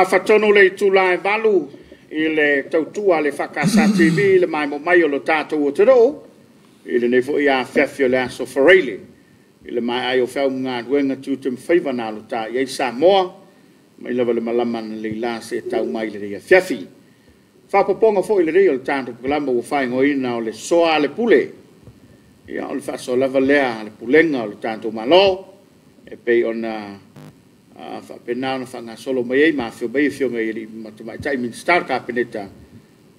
Faatonu le itula e 8 i le tautua a le EFKS TV i le maimoa mai o lo tatou atunuu i lenei foi afiafi o le aso Faraile i le maea ai o feau ma galuega, tiute ma faiva na alotaia ai Samoa mai lava i le malama analeila seia tau mai i lenei afiafi. Faaopoopoga foi lenei o le tatou polokalame ua faaigoaina o le Soa a le Pule. Ia, o le faasoa lava lea a le Pulega o le tatou Malo e pei ona faapena ona faagasolo mai ai ma afifio mai afioga i alii ma tamaitai Minisita o le Kapeneta,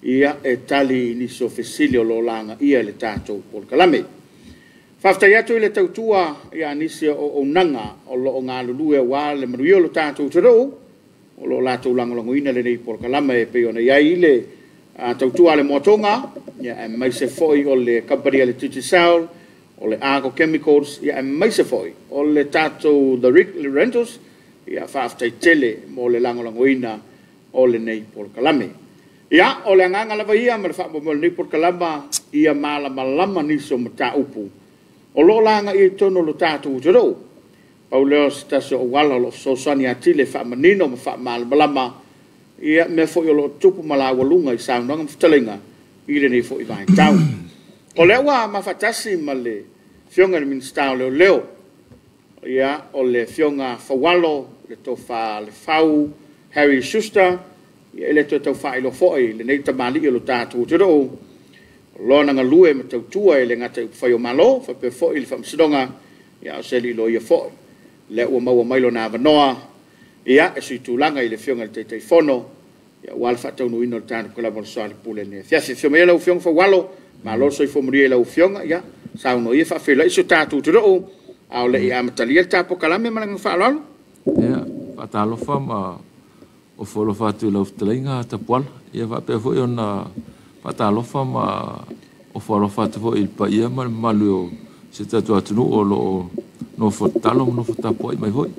ia, e tali i nisi o fesili o lo o lagaia e le tatou polokalame. Faafetai atu i le tautua a nisi o auaunaga o lo o galulue aua le manuia o le tatou atunuu, o lo o latou lagolagoina lenei polokalame e pei ona i ai le tautua a le Moatoga, aemaise foi o le kamupani a le Digicel, o le Argo Chemicals, aemaise foi o le tatou The Ridley Rentals. Ia, faafetai tele mo le lagolagoina o lenei polokalame. Ia, o le agaga lava ia ma le faamoemoe o lenei polokalama, ia malamalama nisi o mataupu o lo o lagaia i totonu o le tatou atunuu. Pau lea o se tasi o auala o lo o fesoasoani atili e faamanino ma faamalamalama ia mea foi o lo o tutupu ma laualuga i saunoaga ma fetalaiga i lenei foi vaitau. O lea ua mafaatasi ma le Afioga i le Minisita o Leoleo, ia, o le Afioga Faualo, le Tofa Lefau Harry Schuster. Ia, e le toe tau faailoa foi lenei tamalii o le tatou atunuu, o lona galue ma tautua e le gata i upufai o Malo faapea foi le Faamasinoga, ia, o se alii loia foi. Lea ua maua mai lona avanoa, ia, e suitulaga i le Afioga i le Taitaifono, ia, aua le faataunuuina o le tatou polokalame o le Soa o le Pule i lenei afiafi. Afio maia lau Afioga Faualo, malo le soifua manuia i lau Afioga. Ia, saunoa ia faafeiloai si o tatou atunuu a o le i amatalia le tatou polokalame ma le agaga faaaloalo. Ia, faatalofa ma ofo alofa atu i lau fetalaiga Tapuala. Ia faapea foi ona faatalofa ma ofo alofa atu foi i le paia ma le mamalu o si o tatou atunuu o lo o nofo tatalo ma nofo tapuai mai foi.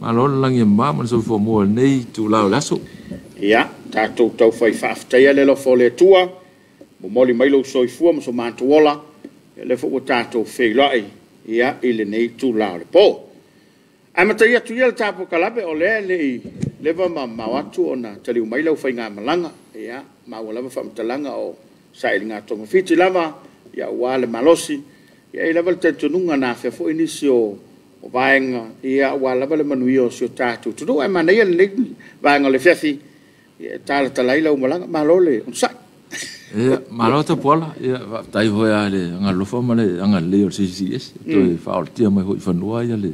Malo le lagi e mama ma le soifua maua i lenei itula o le aso. Ia, tatou taufai faafetaia le alofa o le Atua, momoli mai lou soifua ma so matou ola, ia lea foi ua tatou feiloai, ia, i lenei itula o le po. Amatalia atu ia le tatou polokalame, o lea e le i leva ma mamao atu ona taliu mai lau faigamalaga. Ia, maua lava faamatalaga o sailiga togafiti lava, ia, aua le malosi. Ia, e i ai lava le talitonuga na afea foi nisi o vaega, ia, aua lava le manuia o si o tatou atunuu. Ae manaia lenei vaega o le afiafi, ia, e talatala ai lau malaga. Malo le onosai. Ia, malo Tapuala. Ia, faafetai foi lava i le agaalofa ma le agalelei o le CCS, toe faaolatia mai foi i fanua ia le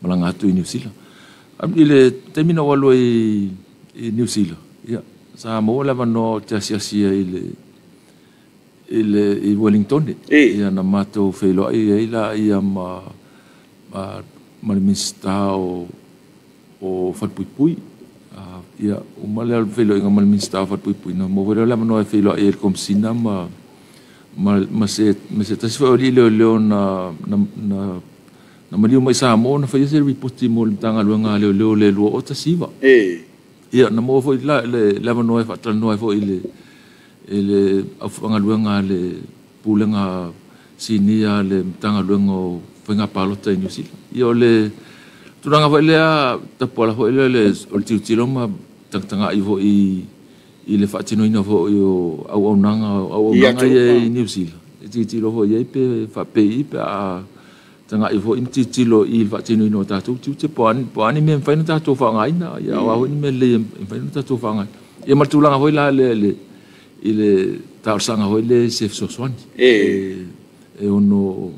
malaga atu i Niu Sila. I le taimi na ou alu ai i Niu Sila, ia, sa maua le avanoa ou te asiasi ai i Wellington. Ia, na matou feiloai ai laia ma le Minisita o Falepuipui. Ia, uma lea o le feiloaiga ma le Minisita o Falepuipui, na maua foi lea o le avanoa e feiloai ai i le Komesina ma se tasi foi o alii leoleo na maliu mai Samoa na faia se ripoti mo le Matagaluega a Leoleo i le 2019. Ia, na maua foi le avanoa e faatalanoa ai foi i le aufaigaluega a le Pulega Sinia a le Matagaluega o Faiga Palota i Niu Sila. Ia, o le tulaga foi lea, Tapuala foi lea, o le tilotilo ma tagatagai foi i le faatinoina foi o auaunaga ia i Niu Sila. E tilotilo foi i ai pe faapei pe a tagai foi ma tilotilo i le faatinoina o tatou tiute, po o a ni mea e mafai ona tatou faaaogaina, ia, o a foi ni mea lelei e mafai ona tatou faaaogaina. Ia, ma le tulaga foi la lea i le talosaga foi lea i se fesoasoani e ono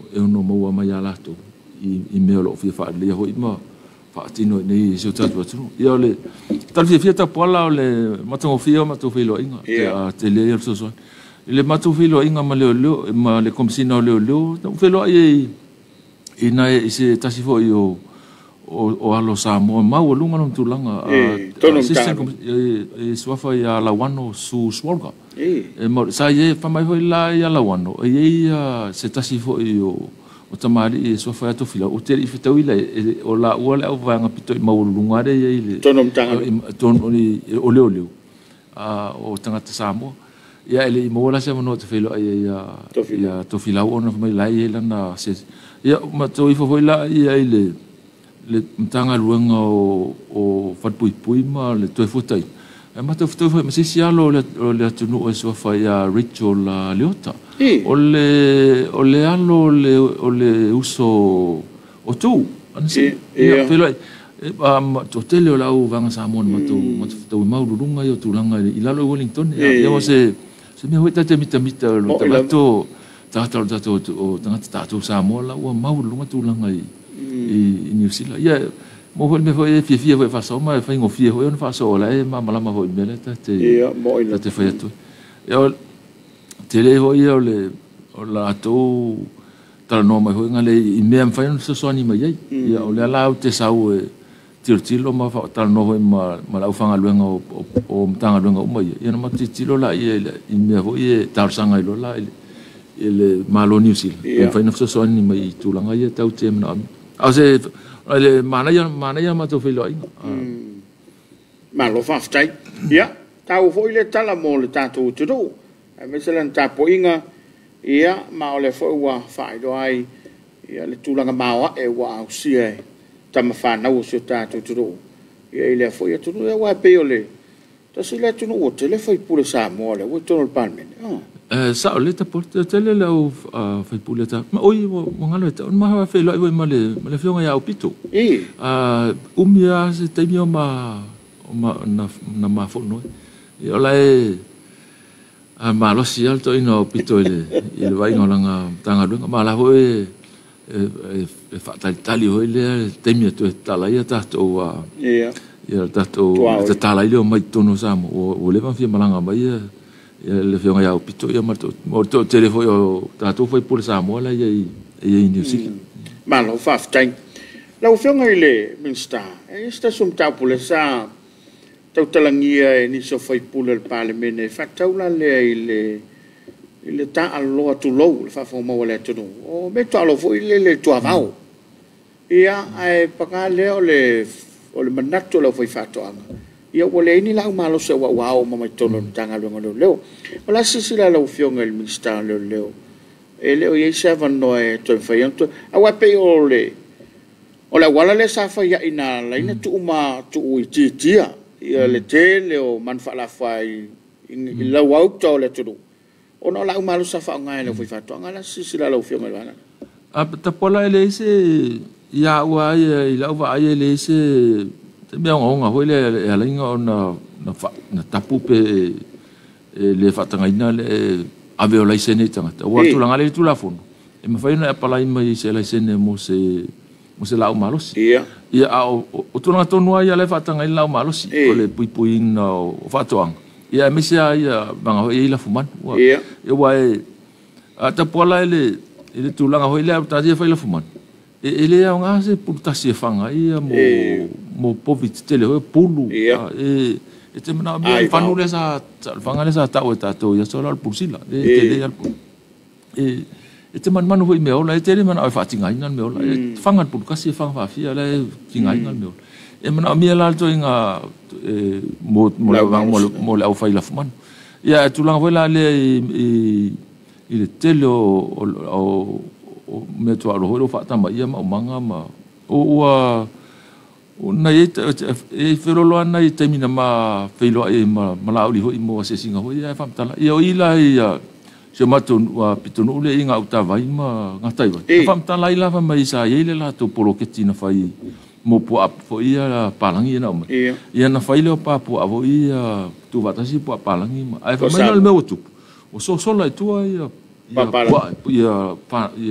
maua mai ia latou i mea o lo o fia faaleleia foi ma faatino i nei si o tatou atunuu. Ia, o le tala fiafia Tapuala o le matagofie o matou feiloaiga, tele ai o le fesoasoani. I le matou feiloaiga ma leoleo ma le Komesina o Leoleo, na ou feiloai ai i se tasi foi o alo Samoa maualuga lona tulaga, e suafa ia Lauano Su Swalga. Sa i ai, fai mai foi la ia Lauano, e i ai se tasi foi o tamalii e suafa ia Tofilau, ou te le i fetaui o laua le auvaega pito i maualuluga lea e i ai le tonu o leoleo o tagata Samoa. Ia, e le i maua la se avanoa te feiloai ai ia Tofilau ona fai mai la e i ai lana. Ia, matou ifo foi la ia i le le Matagaluega o Falepuipui ma le Toefuataiga, ae matou fetau foi ma se isi alo o le atunuu e suafa ia Rachel Leota. O le alo o le uso o Tu. Ia, feiloai, toatele o le au vaega Samoa na matou fetau maululuga ia o tulaga i lalo i Wellington. Ia o se mea foi tate mitamita o le tagata tagata o tatou o tagata tatou Samoa la ua maululuga tulaga i Niu Sila. Ia, mo foi le mea foi e fiafia foi faasao ma e faigofie foi ona faasao la e malamalama foi i mea lea tate fai atu. Ia, o tele foi ia o le latou talanoa mai foi ngale i mea mafai ona fesoasoani mai ai. Ia, o lea la ou te sau e tilotilo ma talanoa foi ma le aufaigaluega o Matagaluega uma ia. Ia na matou tilotilo la ia i mea foi e talosaga ai loa la i le Malo o Niu Sila. E mafai ona fesoasoani mai i tulaga ia tau te manaomia. A o se le manaia matou feiloaiga. Malo faafetai. Ia, taua foi le tala mo le tatou atunuu. Aemaise lana tapuaiga, ia, ma o lea foi ua faailoa ai, ia, le tulaga maoae ua ausia e tama fanau o si o tatou atunuu. Ia, i lea foi atunuu, ia, aua e pei o le tasi le atunuu ua tele faipule Samoa lea ua i totonu o le Palemene. Sao le tapo tele le au faipule ta. Ma oi ua ngalo e tau ma feiloai foi ma le afioga ia Aupito. Umi a se taimi o ma na mafono. Ia o la e malosi lava le toeaina o Aupito i le vaaiga o lana Matagaluega. Ma la foi e faatalitali foi lea taimi e toe tatala ai tatou ia tatou tatala ai lea mai totonu o Samoa. Ua leva ona fia malaga mai ia le afioga ia Aupito ia ma le toatele foi o tatou faipule Samoa la i Niu Sila. Malo faafetai. Lau afioga i le Minisita, e i ai se tasi o mataupu lea sa tautalagia e nisi o faipule o le Palemene e faatatau la lea i le taaloa tulou le faafofogamaua a le atunuu. O mea taaloa foi lele tuavao. Ia, ae paga lea o le manatu o le aufaifaatoaga, ia ua leai ni laau malosi ua ao uma mai totonu o le Matagaluega o Leoleo. O le a silasila lau afioga i le Minisita o Leoleo, e le o i ai se avanoa e toe mafai ona toe... Aua e pei o le auala lea sa fai ai na ala ai ona tuu itiitia ia le tele o manu faalafua i lauauta o le atunuu, ona o laau malosi sa faaaoga e le aufaifaatoaga. O le a silasila lau afioga i le vaega lea? Tapuala e leai se... Ia ua ai i lau vaai e leai se mea ogaoga foi lea e ala ai ona tapu pe le faatagaina le ave o laisene i tagata. Ua tulaga lea i le Tulafono, e mafai ona e apalai mai se laisene mo se laau malosi. Ia, a o tulaga tonu lava ia la e faataga ai le laau malosi, o le puipuiina o faatoaga. Ia, aemaise lava ia vaega foi ia i lafumanu. Ia, ua e tapuala i le tulaga foi lea, taatia fai lafumanu. E le aoga se pulutasi e fanga ia mo povi tetele foi pulu. E te manaomia le fanu lea sa le fanga lea sa tau e tatou ia aso la o le pulusila. E tele ia le pulu. E te manumanu foi i mea ola, e tele manao e faatigaina le mea ola. E fanga le pulukasi e fanga faafia la e tigaina le mea ola. E manaomia la le toaiga mo le aufai lafumanu. Ia, e tulaga foi la lea i le tele o mea tuaalo foi lea ua faatamaia maumaga ma ua nai e feloloa nai taimi na ma feiloai ma Laauli foi mo asiasiga foi ia e faamatala. Ia o i la ia si o matou pitonuu lea i Gautavai ma Gataivai. E faamatala ai la fai mai sa i ai le latou poloketi na fai mo puaa foi ia palangi na aumai. Ia na fai lea o papuaa foi ia tuufaatasi puaa palangi ma ae fai mai la le mea ua tupu. O sosola i tua ia ia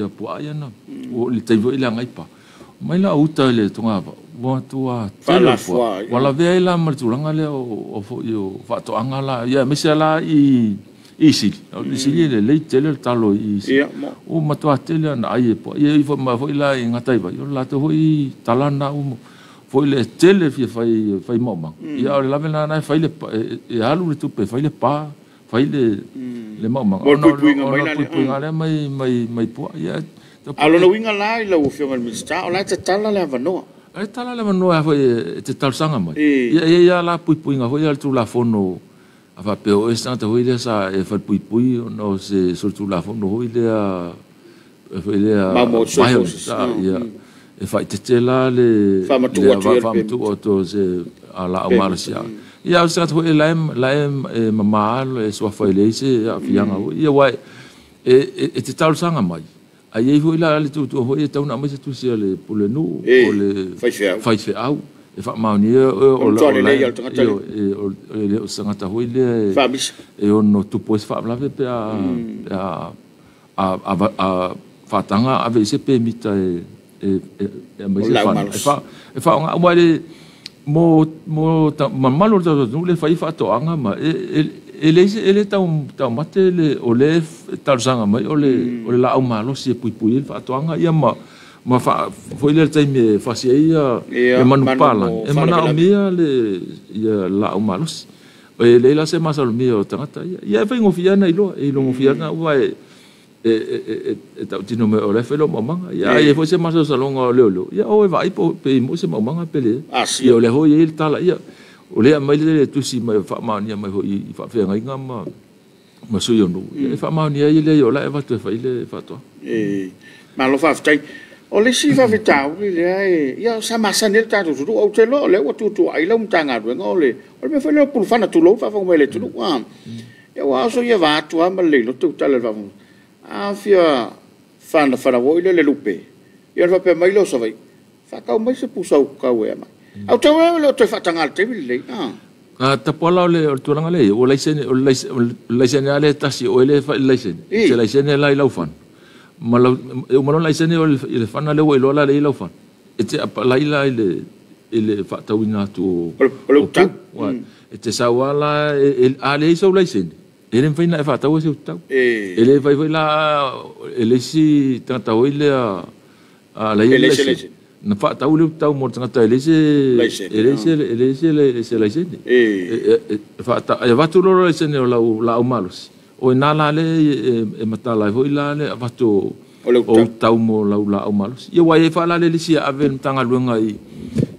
puaa ia na o le taimi foi le agai pa. Mai la uta i le togava ua tua tele puaa. Ua lavea ai la ma le tulaga lea o foi o faatoaga la ia aemaise la i Isili. O Isili e lelei tele le talo i Isili. O matua tele ana ai e puaa. Ia ifo mai foi la i Gataivai. O le latou foi tala na foi le tele fia fai maumaga. Ia o le lave la na fai le e alu le tupe fai le pa fai le maumaga. Mo le puipuiga mai la puipuiga lea mai puaa. Ia a lona uiga la i lau afioga i le Minisita, o la e tatala le avanoa. E tatala le avanoa foi e te talosaga mai. Ia ia la puipuiga foi ia le Tulafono a faapea o e se tagata foi lea sa e falepuipui ona o se solitulafono foi lea violence. Ia e faaeteete la le faamatuu atu o se laau malosi. Ia, o se tagata foi la e mamā le suafa e leai se aafiaga foi. Ia, aua e te talosaga mai, ae i ai foi la le tuutuuga foi e tatau ona aumai se tusi a le pulenuu o le faifeau e faamaonia o le tagata foi lea e ono tupu ai se faalavelave pe a faataga ave i se pemita e aumai se fana. E faaaoga aua le mo mamalu o le tatou atunuu le fai faatoaga ma e le taumate o le talosaga mai o le laau malosi e puipui ai le faatoaga ia ma foi lea le taimi e fasi ai ia manupapalagi e manaomia le laau malosi. E leai la se masalomia o tagata ia. Ia e faigofie lava ona iloa, e ilogofie lava aua e tautino mai o la e fai lau maumaga. Ia a i ai foi se masalosaloga o leoleo, ia o e vaai pe i moi se maumaga pe leai. Ia o lea foi e i ai le tala ia. O lea aumai le tusi mai faamaonia mai foi i faafeagaiga ma sui o nuu. Ia e faamaonia ai lea o la e avatu e fai le faatoaga. Malo faafetai. O le isi faafitauli lea e, ia sa masani ai le tatou atunuu, ou te iloa o lea ua tuutuuai lau Matagaluega, o le mea foi lea o pulufana, tulou le faafofoga mai a le atunuu. Ia ua oso ia vaatu lava ma le leiloto ua tala i le faafofoga. A fia fanafana foi lea le lupe, ia ona faapea mai lea o Savaii, faatau mai se pusa utau e aumai. Ae ou te iloa e le o toe faataga i le taimi lenei. Tapuala o le tulaga lea, o le laisene lava lea e tasi, o oe lea e fai i le laisene. Se laisene la i lau fana. E uma loa laisene o le fana lea ua iloa la lea i lau fana. E te apply la i le faatauina atu o pu. E te sau lava la, a leai sou laisene, e le mafai ona e faataua se utau. E le mafai foi la e le isi tagata foi lea la i ai le laisene na faatau le utau mo le tagata e leai se laisene. E avatu loa le laisene o lau laau malosi, o ina la le e matala ai foi la le avatu o utau mo lau laau malosi. Ia ua i ai faalale le isi e ave le Matagaluega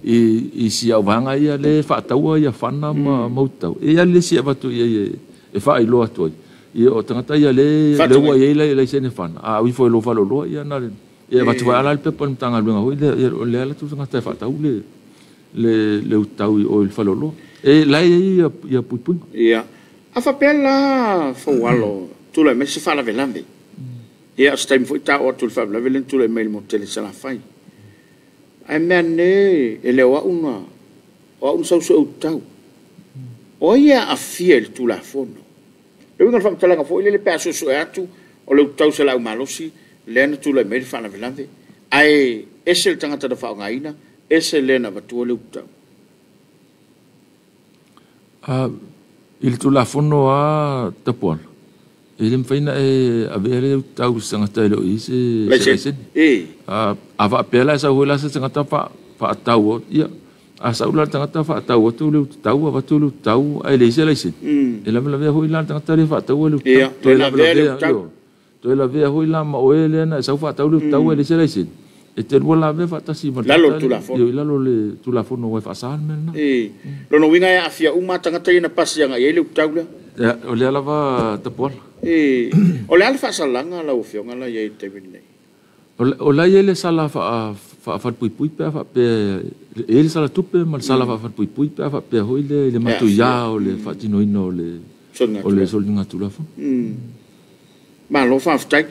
i si au vaega ia le faataua ia fana ma utau. E i ai le isi e avatu i ai e faailoa atu ai. Ia o tagata ia le ua i ai le laisene fana, a ui foi i lou faleoloa ia na e avatu foi ala le pepa i le Matagaluega foi lea, o lea la tu tagata e faatau le utau i o i le faleoloa. E la e i ai ia puipuiga. Ia. A faapea la Faualo, tulai mai se faalavelave. Ia, o se taimi foi ta oo atu i le faalavelave lea na tulai mai i le motu tele i Salafai. Ae mea ane e le o au na, o au na sau sue utau. O ai e aafia i le Tulafono? Le uiga o le faamatalaga foi lele pe a suesue atu o le utau se laau malosi lea na tulai mai le faalavelave. Ae ese le tagata na faaaogaina, ese le na avatua le utau. I le Tulafono a Tapuala, e le mafai ona e avea le utau i se tagata e le o i ai se laisene. A faapea la e sau foi la se tagata faatau, ia, a sau la le tagata faatau atu le utau, avatu le utau, ae leai se laisene. E lavelavea foi la le tagata le faataua le utau. Toe lavea. Toe lavea foi la ma oe lea na e sau faatau le utau ae leai se laisene. E te lua lavea faatasi ma le lalo o le Tulafono. I lalo o le Tulafono ua e faasa le mea lena. Lona uiga e aafia uma tagata ia na pasi agai i ai le utau lea. Ia, o lea lava Tapuala. O le a le faasalaga lau Afioga la i ai i le taimi lenei? O la e i ai le sala faafalepuipui pe a faapea, e i ai le sala tupe ma le sala faafalepuipui pe a faapea foi le i le matuia o le faatinoina o le soligatulafono. Malo faafetai.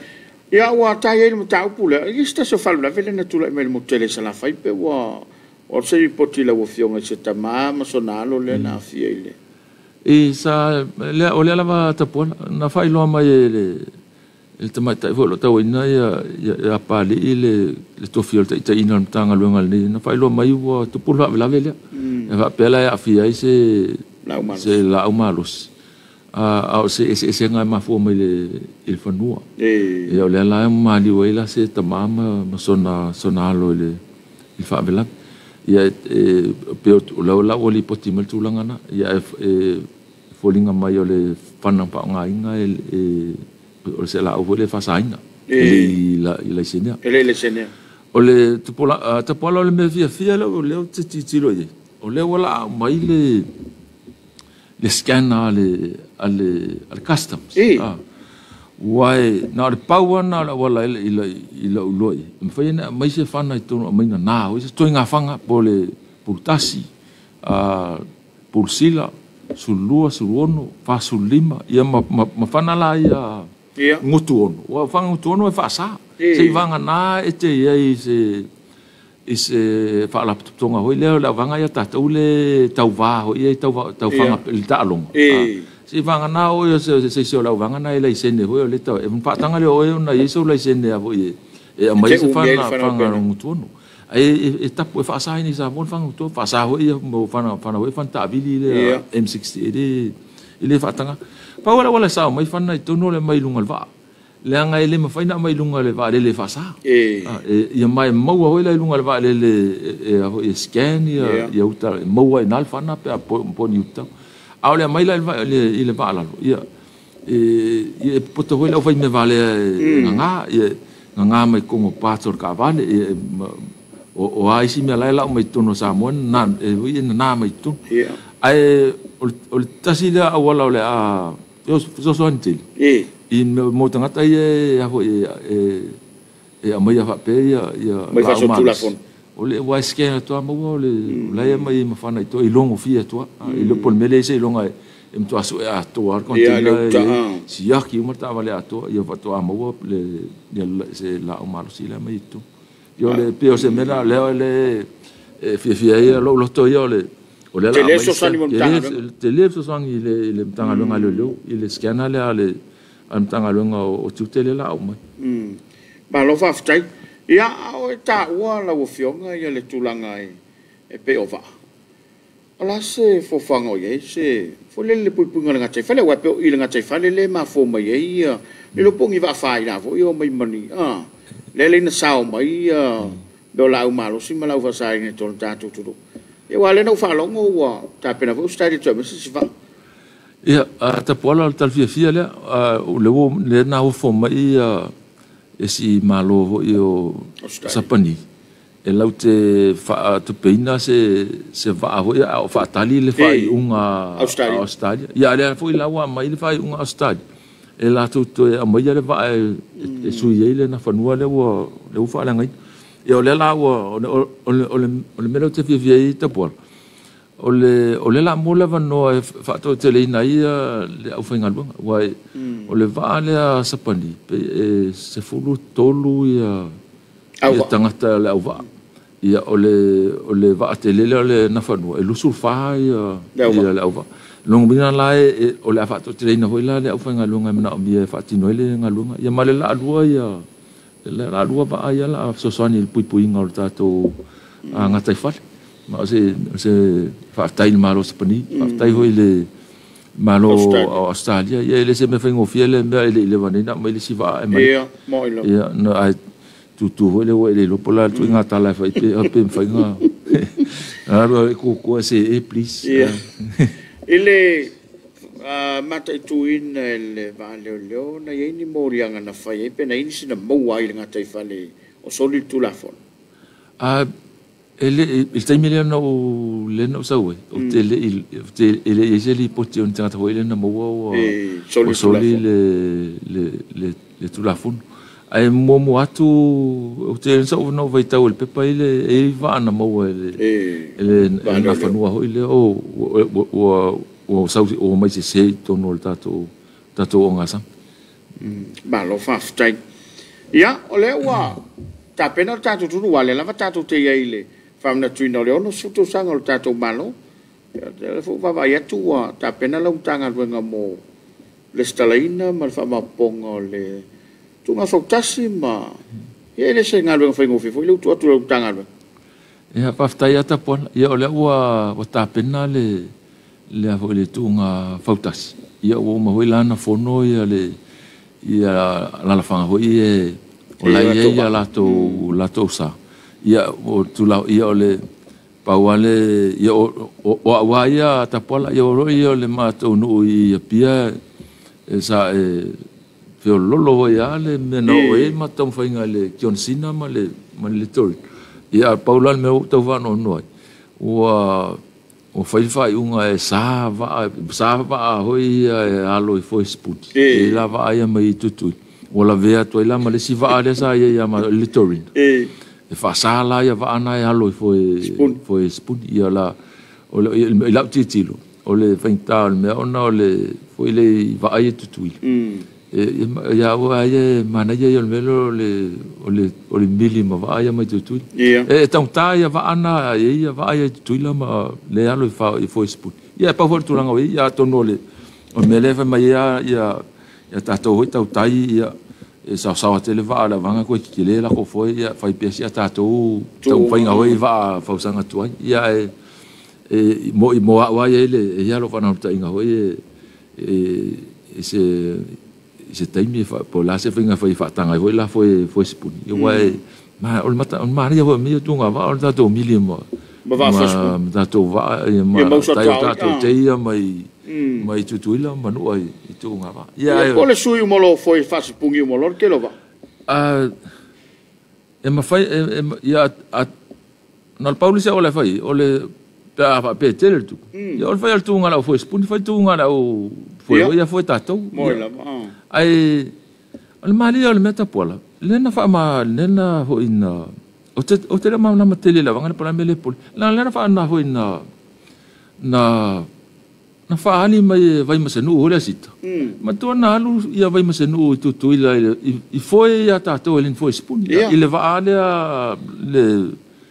Ia ua tai ai le mataupu lea. I se tasi o faalavelave lea na tulai mai i le motu tele i Salafai pe ua o se ripoti i lau Afioga i se tama ma sona alo lea na aafia i le. E sa lea o lea lava Tapuala na faailoa mai e le tamaitai foi o lo o tauaina ia Papalii le tofi o le taitaiina o le Matagaluega lenei, na faailoa mai ua tupu le faalavelave lea. E faapea la e aafia ai se laau malosi. A o se eseesega e mafua mai i le fanua. Ia o lea la e maliu ai la se tama ma sona alo i le faalavelave. Ia e pe o la ua lipoti mai le tulaga na. Ia e foliga mai o le fana faaaogaina o se laau foi lea e faasaina. E le i laisenea. E le i laisenea. O le Tapuala o le mea fiafia lea ou te tilotilo i ai. O lea ua laa mai le scanner a le customs. Ua e na o le pau lava na o le auala i la'u iloa i ai e mafai ona aumai se fana i totonu aumai nana foi se ituaiga faga po o le pulutasi, pulusila, 12, 16, 45 ia ma fana la ia gutuono. Ua o fana gutuono e faasa seivagana e te i ai i se faalapotopotoga foi lea o le auvaega ia tatou le tauvā foi ia taufaga i le taaloga. Seivagana oe o se isi o le auvaega na e laisene foi o le tau e faataga lea o oe ona i ai sou laisene a foi e aumai se fana gutuono. Ae e tapu e faasa ai nei i Samoa le fana gutuono, faasa foi ia fana foi fana taavili lea M60 e le faataga. Pau le auala e sao mai fana i totonu o le aumai i luga o le vaa. Leaga e le mafai ona aumai i luga o le vaalele e faasa. Ia ma e maua foi la i luga o le vaalele e scan ia uta e maua ai na le fana pe a po ni uta. A o le aumai la i le vaa lalo ia e poto foi le aufaimea valea e gaga ia gaga mai totonu o parts o le taavale o a isi mea la e lau mai totonu o Samoa e nana mai totonu. Ae o le tasi lea auala o le a fesoasoani tele i mo tagata ia e aumaia faapea ia mai faaso Tulafono. O le ua scan atu lava maua o le la e aumai ma fana i tua i logofia atu lava. I le po o le mea lea se iloga e matua sue atoa le container siaki uma le taavale atoa ia faatoa maua se laau malosi lea mai i totonu. Ia o le pei o se mea la lea le e fiafia ai lou loto ia o le o lea la aumai tele fesoasoani i le Matagaluega a Leoleo i le scanner lea a le Matagaluega o Tiute lea la aumai. Malo faafetai. Ia a o e taua lau afioga ia le tulaga e pei o vaa. O la se fofoga o i ai se foi lele le puipuiga o le gataifale aua e pei o i le gataifale lea e mafua mai ai ia le iloa po o ni vaa faina foi o mai mani lea le na sao mai ia mea o laau malosi ma laau faasaina i totonu o le tatou atunuu. Ia aua o lea na ou faalogo ua tapena foi Ausetalia e toe aumai se isi vaa. Ia, tapuala o le tala fiafia lea, o lea na ofo mai ia esi malo foi o Sapani e lau te faatupeina se vaa foi a o faatali le faaiuga a Australia. Ia lea foi la ua aumai le faaiuga a Australia e latou toe aumaia le vaa e sui ai le nafanua lea ua faaleagaina. Ia o lea la ua o le mea lea ou te fiafia ai tapuala o le la mo le avanoa e faatoateleina ai le aufaigaluega. Ua o le vaa lea Sapani e 13 ia tagata le auvaa. Ia o le vaa tele lea o le nafanua e 24 ia le auvaa. Lona uiga la o le a faatoateleina foi la le aufaigaluega e manaomia e faatino ai le galuega. Ia ma le laalua ia le laalua vaa ia la fesoasoani i le puipuiga o le tatou gataifale. Ma o se faafetai i le Malo o Sapani, faafetai foi i le Malo o Australia. Ia e le se mea faigofie le mea e le i leva nei na aumai le isi vaa e mai. Ia, mo i lava. Ia, na ai tutu foi le ua e le iloa po o le a le ituaiga tala e fai pe mafai ona alu e kukua se e please. Ia. I le mataituina e le vaaleoleo na i ai ni moliaga na fai ai pe na i ai nisi na maua ai i le gataifale o soli le Tulafono. E le i le taimi lea na ou sau ai, ou te le i e le i ai se lipoti o ni tagata foi lea na maua ua soli le Tulafono. Ae muamua atu ou te sa ou faitau i le pepa i le e vaa na maua e le nafanua foi lea ua sau ua mai sese i totonu o le tatou ogasami. Malo faafetai. Ia, o lea ua tapena le tatou atunuu aua o lea lava tatou te i ai i le faamanatuina o le 60 tausaga o le tatou Malo. Ia, o lea foi ua vaavaai atu ua tapena lau Matagaluega mo le resitalaina ma le faamaopoopoga o le tuuga fautasi ma ia e le se galuega faigofie foi le ua tuu atu i lau Matagaluega. Ia, faafetai lava Tapuala. Ia, o lea ua tapena le foi le tuuga fautasi. Ia, ua uma foi la ona fono ia le alalafaga foi e o la e i ai ia latou sa. Ia, o tula ia o le pau ale ia o aua ia Tapuala ia o lo ia o le matou nuu i Apia e sa e feololo foi lava le mea na oo ai ma taumafaiga i le Kionisina ma le Tori. Ia pau la le mea ua ou tau faanoanoa ai, ua o fai faaiuga e sa vaa hoi e alo i foe sputi. E la vaa ia mai Tutuila. Ua lavea atu ai la ma le isi vaa lea sa ia ia ma le Littorina. E faasa la ia vaa na e alo i foe spuni. Ia la, o le i lau tilotilo, o le faigata o le mea ona o le foi le vaa ia Tutuila. Ia ua ia manaia ia o le mea o le mili ma vaa ia mai Tutuila. E taugata ia vaa na e ia vaa ia Tutuila ma le alo i foe spuni. Ia e pau foi le tulaga o i ia atonu o le mea lea fai mai ia ia tatou hoi tautai ia e saosaoa tele vaa le avaga koe kikile la ko foe ia fai pea sia tatou taumafaiga hoi vaa fausaga tuai. Ia e mo i mo a'u ai le e ia lo faanautaiga hoi e se taimi po la se faiga fai faataga ai foi la foe sipuni. Ia ua e ma o le mata o le manaia foi mea tuga vaa o le tatou mili ma tatou vaa ia ma tatou teia mai Tutuila ma Manua i tuga vaa. Ia po le sui uma lo foe faasipugi uma lo le tele o vaa. E mafai ia na le pau le se o le fai o le pe a faapea tele le tupu. Ia o le fai o le tuga lau foe sipuni fai tuga lau foe ia foe tatou. Ai o le malia o le mea tapuala le na faama le na foi na o te le ma na matele la vanga pala mele poli la le na faana foi na na faali mai vai masenu o le sita ma tu na alu ia vai masenu i Tutuila i foe ia tatou e le foe sipuni i le vaa le le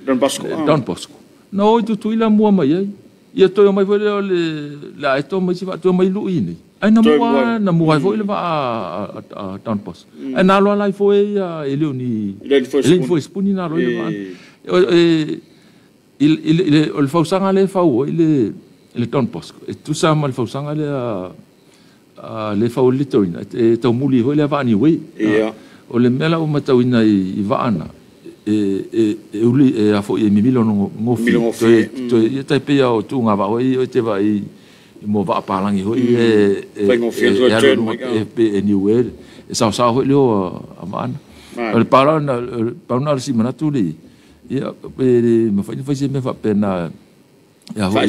Don Bosco Don Bosco na o i Tutuila mua mai ai ia toe mai foi le o le la e to mai si fa mai lui nei. Ai na mua foi le vaa a Don Bosco. Ai na aloa lai foe ia e le ni le foe sipuni na aloa le vaa. I le fausaga le fau i le Don Bosco. E tusa ma le fausaga le le fau le Littorina. E taumuli foi le vaa ni wei. O le mea la ua matauina i vaa na e uli e a foi e mimilo no ngofi. Toe ia tai pea o tuga vaa hoi o te vaa i mo vaa palangi hoi e e niue e saosao hoi leo a vaana. O le pauna o le simanatu le ia pe mafai fai se mea faapena ia hoi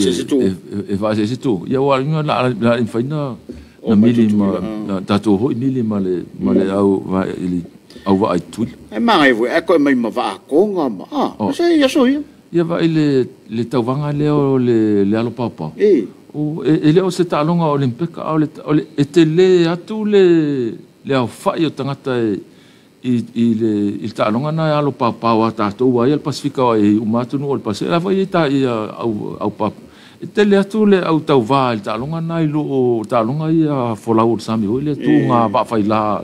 e faasese tu. Ia ua inga la mafai na mili ma tatou hoi mili ma le au au vaa i Tutuila. E magai foi e koe mai ma vaa konga ma se ia so ia. Ia vai le tauvaga lea o le alo paopao. O e le o se taaloga Olimpika o le e tele atu le aofai o tagata i le taaloga na e alo paopao a tatou ai le Pasifika e uma atu nuu o le Pasifika. La foi e ta ia au papa. E tele atu le au tauvā i le taaloga na i loo taaloga ia folau o le sami hoi le tuga vaafailā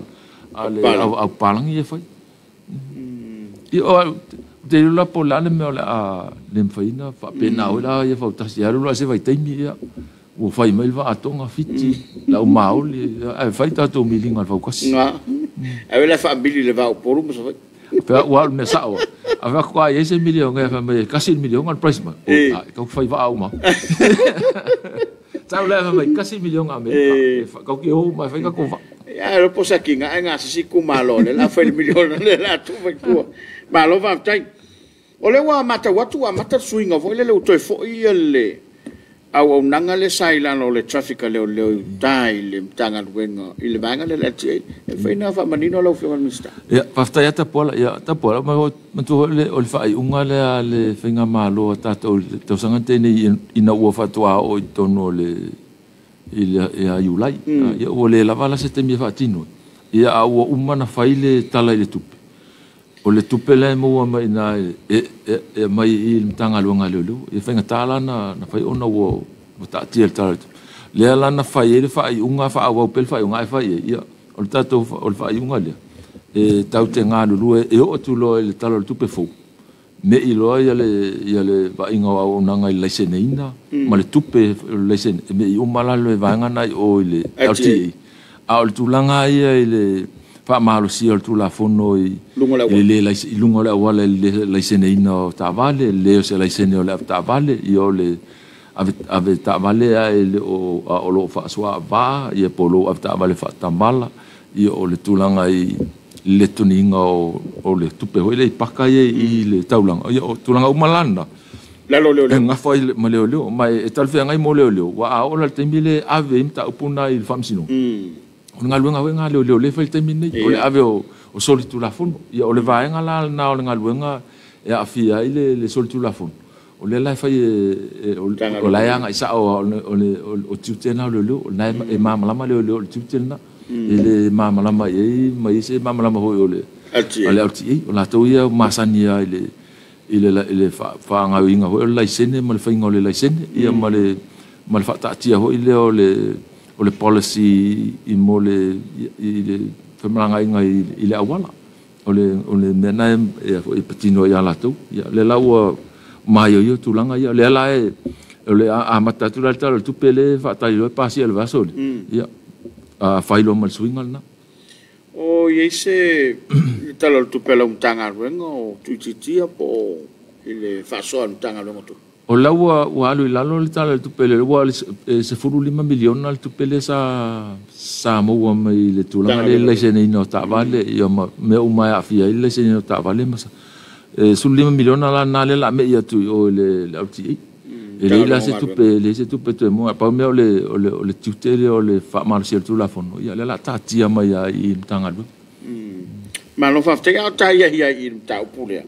a le au palangi e fai. I o te la po la le mea o le a le mfaina faapena oi la ia fautasi alu la se vaitaimi ia ua fai mai le vaatonga Fiti lau maoli ae fai tatou miliga le faukasi. Ae la faamili le vaa Upolu ma Savaii. Pea ua alu mea sao. A fai aku ai se miliona e fai mai kasi le miliona le price ma. O kau fai vaa uma. Tau le fai mai kasi miliona Amerika. Kau ki o mai fai ka ko vaa. Ia lo posa kinga ai ngā sisi ku malo le la fai le miliona le la tu fai tua. Malo faafetai. O le ua matau atu ua amata le suiga foi lele ua toe foi ia le auaunaga le sa i lalo o le traffic a leoleo i uta i le Matagaluega i le vaega lea le LTA. E mafai ona faamanino lau Afioga i le Minisita. Ia, faafetai lava Tapuala. Ia, Tapuala, matua foi o le faaiuga lea a le faigamalo a tatou i le tausaga teinei ina ua faatoa oo i totonu o le i le ia Iulai. Ia ua le lava la se taimi e faatino. Ia a ua uma na fai le tala i le tupe. O le tupe lea e maua mai na e mai i le Matagaluega a Leoleo. E faigata la na fai ona ua taatia le tala i le tupe. Lea la na fai ai le faaiuga faaauau pea le faaiuga e fai ai. Ia o le tatou o le faaiuga lea e tau te galulue e oo atu loa i le tala o le tupe fou. Me i loa ia le vaaiga o auaunaga i le laiseneina ma le tupe o le laisene me i uma la le vaega na i o i le LTA. A o le tulaga ia i le faamalosia o le tulafono i luga o le auala i le laiseneina o taavale, le o se laisene o le avetaavale, ia o le avetaavale a e le o loo faasoaavā, ia po o lou avetaavale faatamala, ia o le tulaga i le toniga o le tupe hoi le i paka ia i le taulaga. Ia o tulaga uma lana. Lalo leoleo. E gafa ai ma leoleo, ma e talafeagai mo leoleo, ua a oo la i le taimi lea e ave ai mataupu na i le faamasinoga. O le galuega foi lena a leoleo lea e fai i le taimi lenei, o le ave o solitulafono. Ia o le vaega la lena o le galuega e aafia ai le solitulafono, o lea la e fai e o la e agai sao lava, o tiute na o leoleo, o lena e malamalama leoleo i le tiute lena. E le malamalama i ai ma i ai se malamalama foi o le LTA. O latou ia e masani lava i le faagaoioiga foi o le laisene ma le faiga o le laisene, ia ma le faataatia foi lea o le policy i mo le femalagaaiga i le auala. O le mea lena e patino ai ia latou. Ia, lea la ua maioio tulaga ia. O lea la e o le amata atu la le Tala o le Tupe lea e faatali loa e pasia i le vaiaso lea, ia, fai loa ma le suiga lena. O i ai se Tala o le Tupe a lau Matagaluega o tuuitiitia po o i le faasoa a le Matagaluega o Tupe? O la ua alu i lalo le Tala o le Tupe lea, ua $15 miliona le tupe lea sa maua mai le tulaga lea i le laiseneina o taavale, ia ma mea uma e aafia ai le laiseneina o taavale. $15 miliona la lena lea o le a mei atu i o i le LTA. E leai la se tupe, leai se tupe toe maua. Pau mea o le tiute lea o le faamalosia o le Tulafono, ia lea o le a taatia mai lava i le Matagaluega. Malo faafetai. A o ta ahiahi ai i le mataupu lea,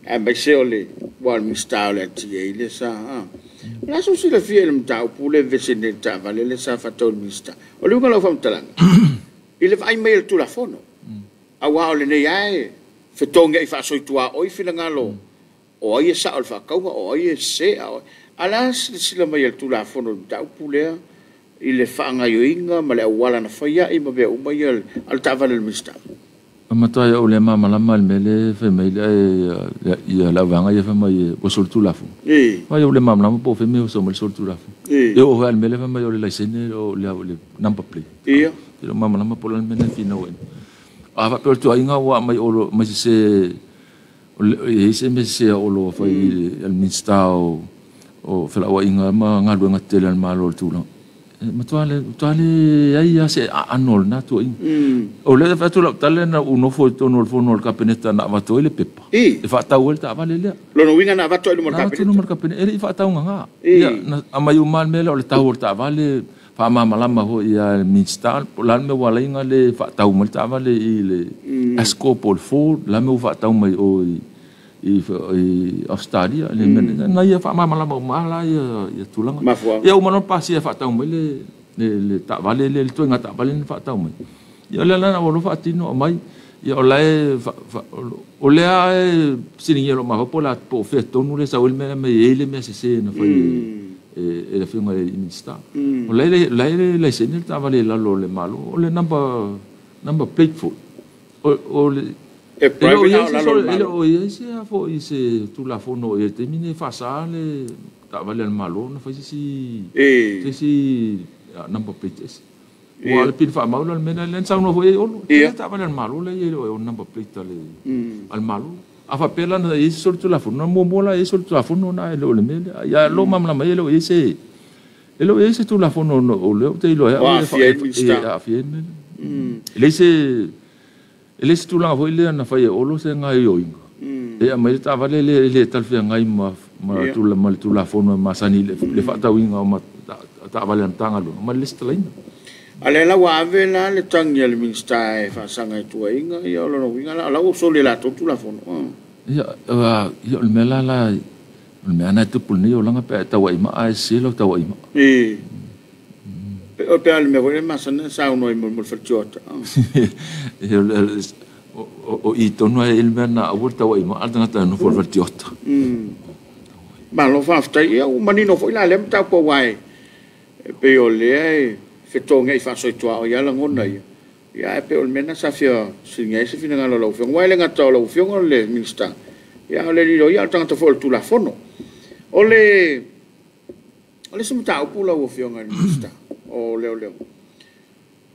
aemaise o le ua o le Minisita o le LTA lea sa... O le a sou silafia i le mataupu lea e vevesi ai nei i le taavale lea sa faatau e le Minisita? O le uiga o lau faamatalaga, i le vaai mai a le Tulafono, aua o lenei lava e fetogiai faasoituaoi finagalo o ai e sao i le faatauga, o ai e sese. A o le a silasila mai a le Tulafono i le mataupu lea i le faagaoioiga ma le auala na fai ai ma mea uma ia a le taavale a le Minisita? E matua ou le malamalama i le mea lea e fai mai ai le auvaega ia fai mai ua solitulafono. Ai ou le malamalama po o fea mea ua sau mai le solitulafono. E oo foi lava i le mea lea fai mai o le laisene o le number plate. E le o malamalama po o le a le mea lena e finau ai. A faapea o le tuuaiga ua aumai mai sese, e i ai se mea sese a Olo ua fai i le Minisita o Felauaiga ma Galuega Tetele a le Malo i le tulaga. E matua leai lava se aano o lena tuuaiga. O lea e fai atu lau tala na ou nofo i totonu o le fono a le Kapeneta na avatu ai le pepa e faatau ai le taavale lea. Lona uiga na avatu ai i luma o le Kapeneta. Na avatu i luma o le Kapeneta, e le i faataugaga. Ia, na aumai uma lava le mea lea o le tau o le taavale, faamalamalama foi ia le Minisita, po o le a le mea ua ala ai ona le faatau mai le taavale i le Escort po o le Ford, o le a le mea ua faatau mai o i Ausetalia. Na ia faamalamalama uma la ia tulaga. Ia uma loa pasia e faatau mai le taavale lea, le ituaiga taavale na faatau mai. Ia o lea la na ua loa faatino aumai. Ia o la e o lea e fesiligia e lou mafaufau po o fea tonu lea e sau ai le mea lea mai e i ai le mea sese na fai e le afioga i le Minisita. O la e le laisene le taavale i lalo o le Malo, o le number plate foi. O le E private a o lalo o le Malo. E le o i ai se foi se Tulafono i le taimi nei e faasa le taavale a le Malo ona fai se isi number plate ese. Ua le pili faamau la le mea lea na saunoa foi ai Olo. E taavale a le Malo lea e le o number plate a le Malo. A faapea la na i ai se solitulafono, na muamua la i ai solitulafono na e le o le mea lea. Ia lo malamalama ai e le o i ai se e le o i ai se Tulafono o lea ou te iloa ai e aafia ai le mea lea. E le se tulaga foi lea na fai e Olo se gaoioiga. E aumai le taavale le le talafeagai ma le Tulafono e masani le faatauina o taavale a le Matagaluega ma le lesitalaina. A lea la ua ave la le tagi a le Minisita e faasaga i tuuaiga, ia o lona uiga la o la ua soli e latou Tulafono. Ia o le mea la o le mea na e tupu lenei olaga pe a e tauaimaa e sese lau tauaimaa. O pe a le mea foi le masani na saunoa ai mo le faletioata. O i tonu ai le mea na aua le tauaimaa le tagata e nofo i le faletioata. Malo faafetai. Ia ua manino foi la lea mataupu aua e pei o lea e fetogiai faasoituaoi lava lagona ia. Ia ae pei o le mea lena sa fia fesiligia ai se finagalo o lau Afioga. Aua e le gata o lau Afioga o le Minisita, ia o le loia o le tagata foi o le Tulafono. O le isi mataupu lau Afioga i le Minisita o Leoleo,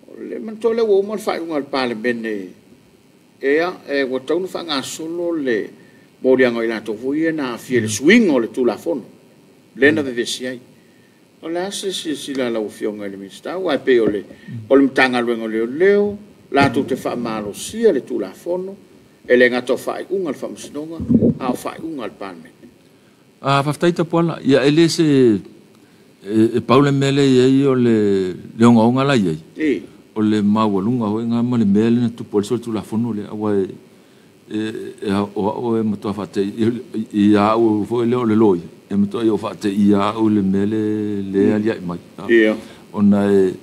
o le manatua lea ua uma le faaiuga a le Palemene ea ua tatau ona faagasolo le moliaga o i latou foi ia na aafia i le suiga o le Tulafono lea na vevesi ai. O le a se silasila a lau Afioga i le Minisita, aua e pei o le Matagaluega o Leoleo latou te faamalosia le Tulafono e le gata o faaiuga a le Faamasinoga a o faaiuga a le Palemene. Faafetai Tapuala. Ia e le se e pau le mea lea e i ai o le ogaoga la e i ai. O le maualuga foi lena ma le mea lea na tupu ai le solitulafono lea, aua e o au e matua faatei ia au foi lea o le loia, e matua ou faateia au i le mea lea e aliae mai. Ona e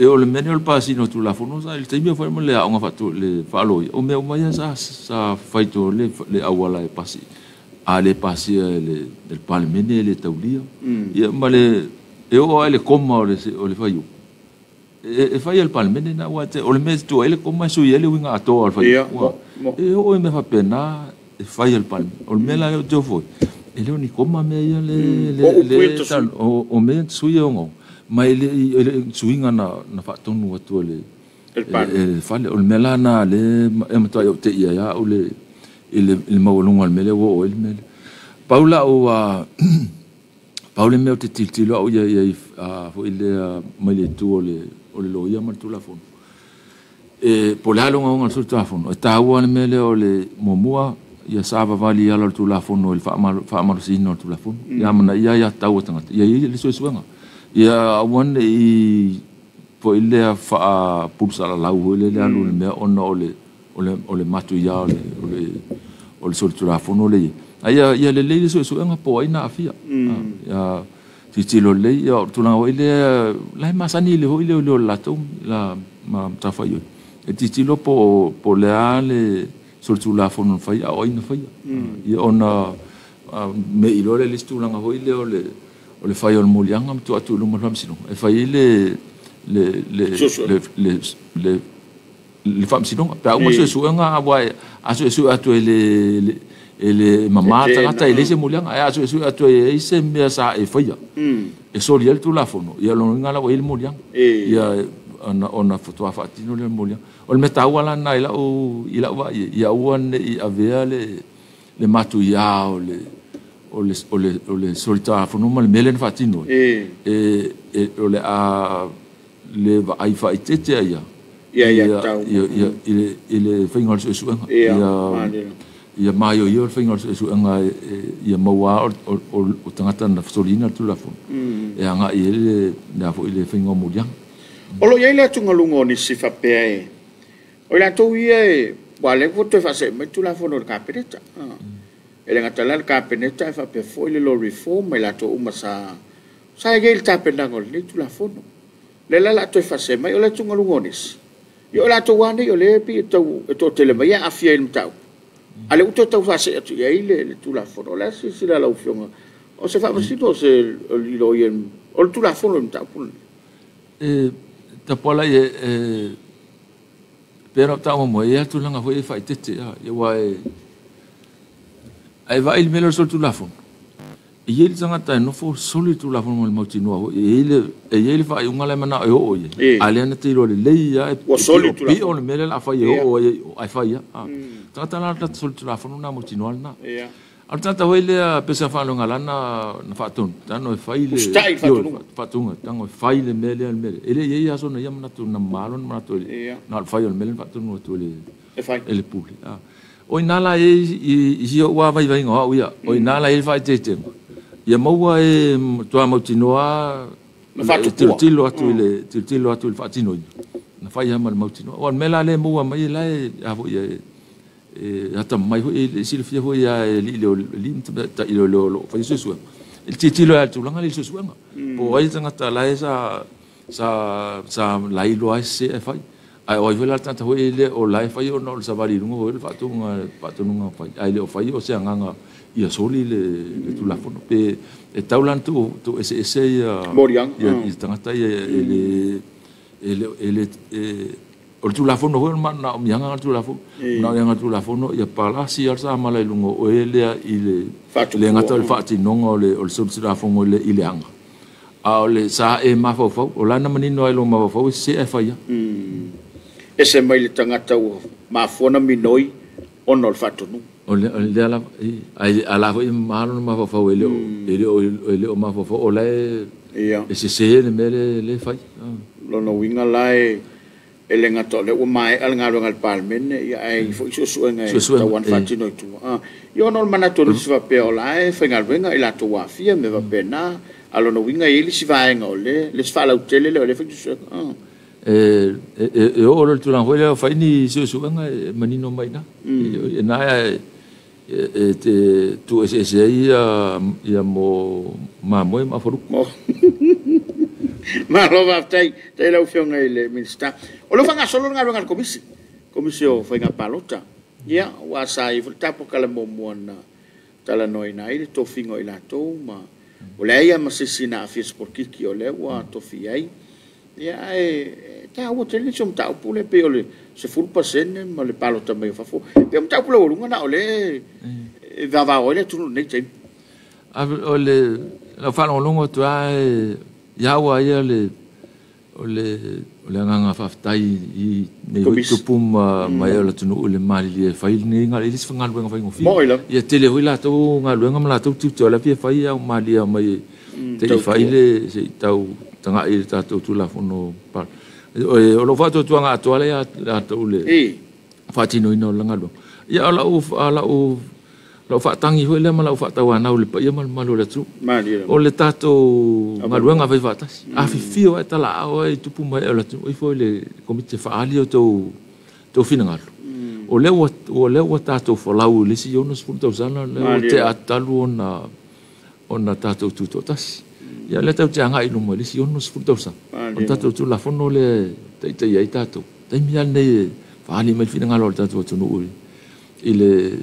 o le mea lea o le pasina o Tulafono sa i le taimi o fai ma le aoga faatu le faaloia, o mea uma ia sa fai to le auala e pasi. A le pasia e le Palemene e le taulia. Ia ma le e oo ai le koma o le faiupu. E fai e le Palemene na ua te o le mea tu ai le koma e sui ai le uiga atoa o le faiupu. E oo i mea faapena e fai e le Palemene. O le mea la lea ou te ofo ai, e le o ni koma mea ia le o mea sui e ogaoga. Ma e le suiga na faatonu atu e le fale. O le mea la na le e matua ou te ia au le i le maualuga o le mea lea ua oo ai le mea lea. Pau lau pau le mea o te tilotilo au ia i foi lea mai le itu o le loia ma le Tulafono. E po o le a le ogaoga o le Tulafono, e taua le mea lea o le muamua ia savavali i ala o le Tulafono i le faamalosiina o le Tulafono. Ia amanaia ia tau o tagata, ia i ai le suesuega. Ia aua ne i foi lea faapulusalalau foi lea alu i le mea ona o le matuia o le solitulafono le i ai. Ia lelei le suesuega po o ai na aafia. Ia tilotilo lelei, ia o le tulaga foi lea, la e masani le foi lea o le latou la matafaioi. E tilotilo po o le a le solitulafono na fai, a o ai na faia. Ia ona me i loa le isi tulaga foi lea o le fai o le moliaga ma tuu atu i luma o le faamasinoga. E fai ai le faamasinoga. Pe a uma suesuega, aua a suesue atu e le mamā tagata e leai se moliaga, ae a suesue atu e ai se mea sa e faia, e soli ai le Tulafono, ia lona uiga la ua i ai le moliaga. Ia ona faatoa faatino lea le moliaga. O le mea taua la lena i lau vaai, ia aua ne i avea le matuia o le solitulafono ma le mea lea na faatino ai. O le a le vaai faaeteete ia i le faiga o le suesuega. Ia maioio le faiga o le suesuega ia maua o tagata na fesoliina le Tulafono e agai i ai le faiga o moliaga. O lo o i ai le atugaluga o nisi faapea e o i latou ia e ua lea ua toe faasee mai le Tulafono i le Kapeneta. E le gata la le Kapeneta e faapea foi le law reform ma i latou uma sa i ai le tapenaga o lenei Tulafono. Le la la toe faasee mai o le atugaluga o nisi. Ia o latou lava nei o lea e toatele mai e aafia i le mataupu. A le ua toe tau faasee atu i ai le Tulafono. O le a silasila lau Afioga, o se faamasino o se loia o le Tulafono i le mataupu lenei? E Tapuala e pei ona taua muamua, e i ai tulaga foi e faaeteete. Ia aua e vaai i le mea lea o le solitulafono. E i ai le tagata e nofo soli le Tulafono ma le mautinoa foi. E i ai le faaiuga la e manao e oo i ai. A lea na te iloa lelei lava ua soli le Tulafono. Pio le mea lea o le a fai e oo ai, ae fai lava. Tagata la le solitulafono na mautinoa lena. A o le tagata foi lea pei se faaloga lana na faatonu, tago e fai le faatonuga, tago e fai le mea lea le mea lea. E le i ai aso na ia manatu na malo na manatu na o le fai o le mea lea na faatonu atu e le pule. O ina la e i si ou vaivaiga o au ia, o ina la e i faaeteetega. Ia maua e matua mautinoa tilotilo atu i le tilotilo atu i le faatinoina. Na fai lava ma le mautinoa. O le mea la lea e maua mai la e a foi e atamamai foi e silafia foi e alii le o lo o fai suesuega. E tilotilo ai i le tulaga lea i le suesuega. Po o ai le tagata la e sa lailoa ai sese ae fai. Ae o ai foi la le tagata foi lea o la e fai ona o le savali i luga foi o le faatonuga fai. Ae le o fai o se agaga ia soli le Tulafono. Pe e tau la na tuu eseese ia tagata ia e le o le Tulafono foi na o miaga le Tulafono. Na o miaga le Tulafono ia palasi al sa mala i luga o e lea i le gata o le faatinoga o le solitulafono i le aga. A o le sa e mafaufau, o la na manino ai lo mafaufau e se e fai ia. Ese mai le tagata ua mafua na minoi ona o le faatonuga. O le ala ai ala foi malo na mafaufau e le o mafaufau o la e sese le mea le fai. Lona uiga la e E le gata o lea ua maea le galuega a le Palemene, ia ae foi suesuega e tatau ona faatino i tua. Ia ona o le manatu o nisi faapea o la e faigaluega i latou aafia mea faapena. A o lona uiga e i ai le isi vaega o le isi faalautele lea o lea e fai suesuega. E oo loa i le tulaga foi lea o fai ni suesuega e manino mai i ina. E na e te tuueseese ai ia mo mamoe ma afaluku. Malo faafetai i lau Afioga i le Minisita. O lea ua faagasolo le galuega a le Komisi, Komisi o Faiga Palota. Ia, ua sa i ai foi le tatou tala muamua na talanoaina ai le tofiga o i latou ma o leai lava ma se isi na aafia i se polokiki o lea ua tofi ai. Ia, ae taua tele nisi o mataupu lea pei o le 10% ma le palota mai o fafo. Pei o mataupu laualuga na o lea e vavao ai le atunuu i lenei taimi. O le lau faalogologo atu lava ia au ia le o le agaga faafetai i nei foi tupu ma e o le atunuu i le malilie e fai lenei isi galuega faigofie. Ia tele foi latou galuega ma latou tiute o la fia fai au malie mai te i fai le se i tau tagai i le tatou Tulafono. O lou faatuatuaga atoa lea latou le faatinoina o le galuega. Ia o lau faatagi foi lea ma lau faatauanau i le paia ma le mamalu o le atunuu. O le tatou galuega fai faatasi. Afifio ai talaao ai tupu mai o le atunuu ifo i le komiti faali o tou finagalo. O lea ua tatou folau i le isi 60 tausaga lea ua tea atu talu ona tatou tutoatasi. Ia lea tatou te agai i luma i le isi 60 tausaga. O le tatou Tulafono lea e taitai ai tatou. Taimi lava lenei e faali mai le finagalo o le tatou atunuu i le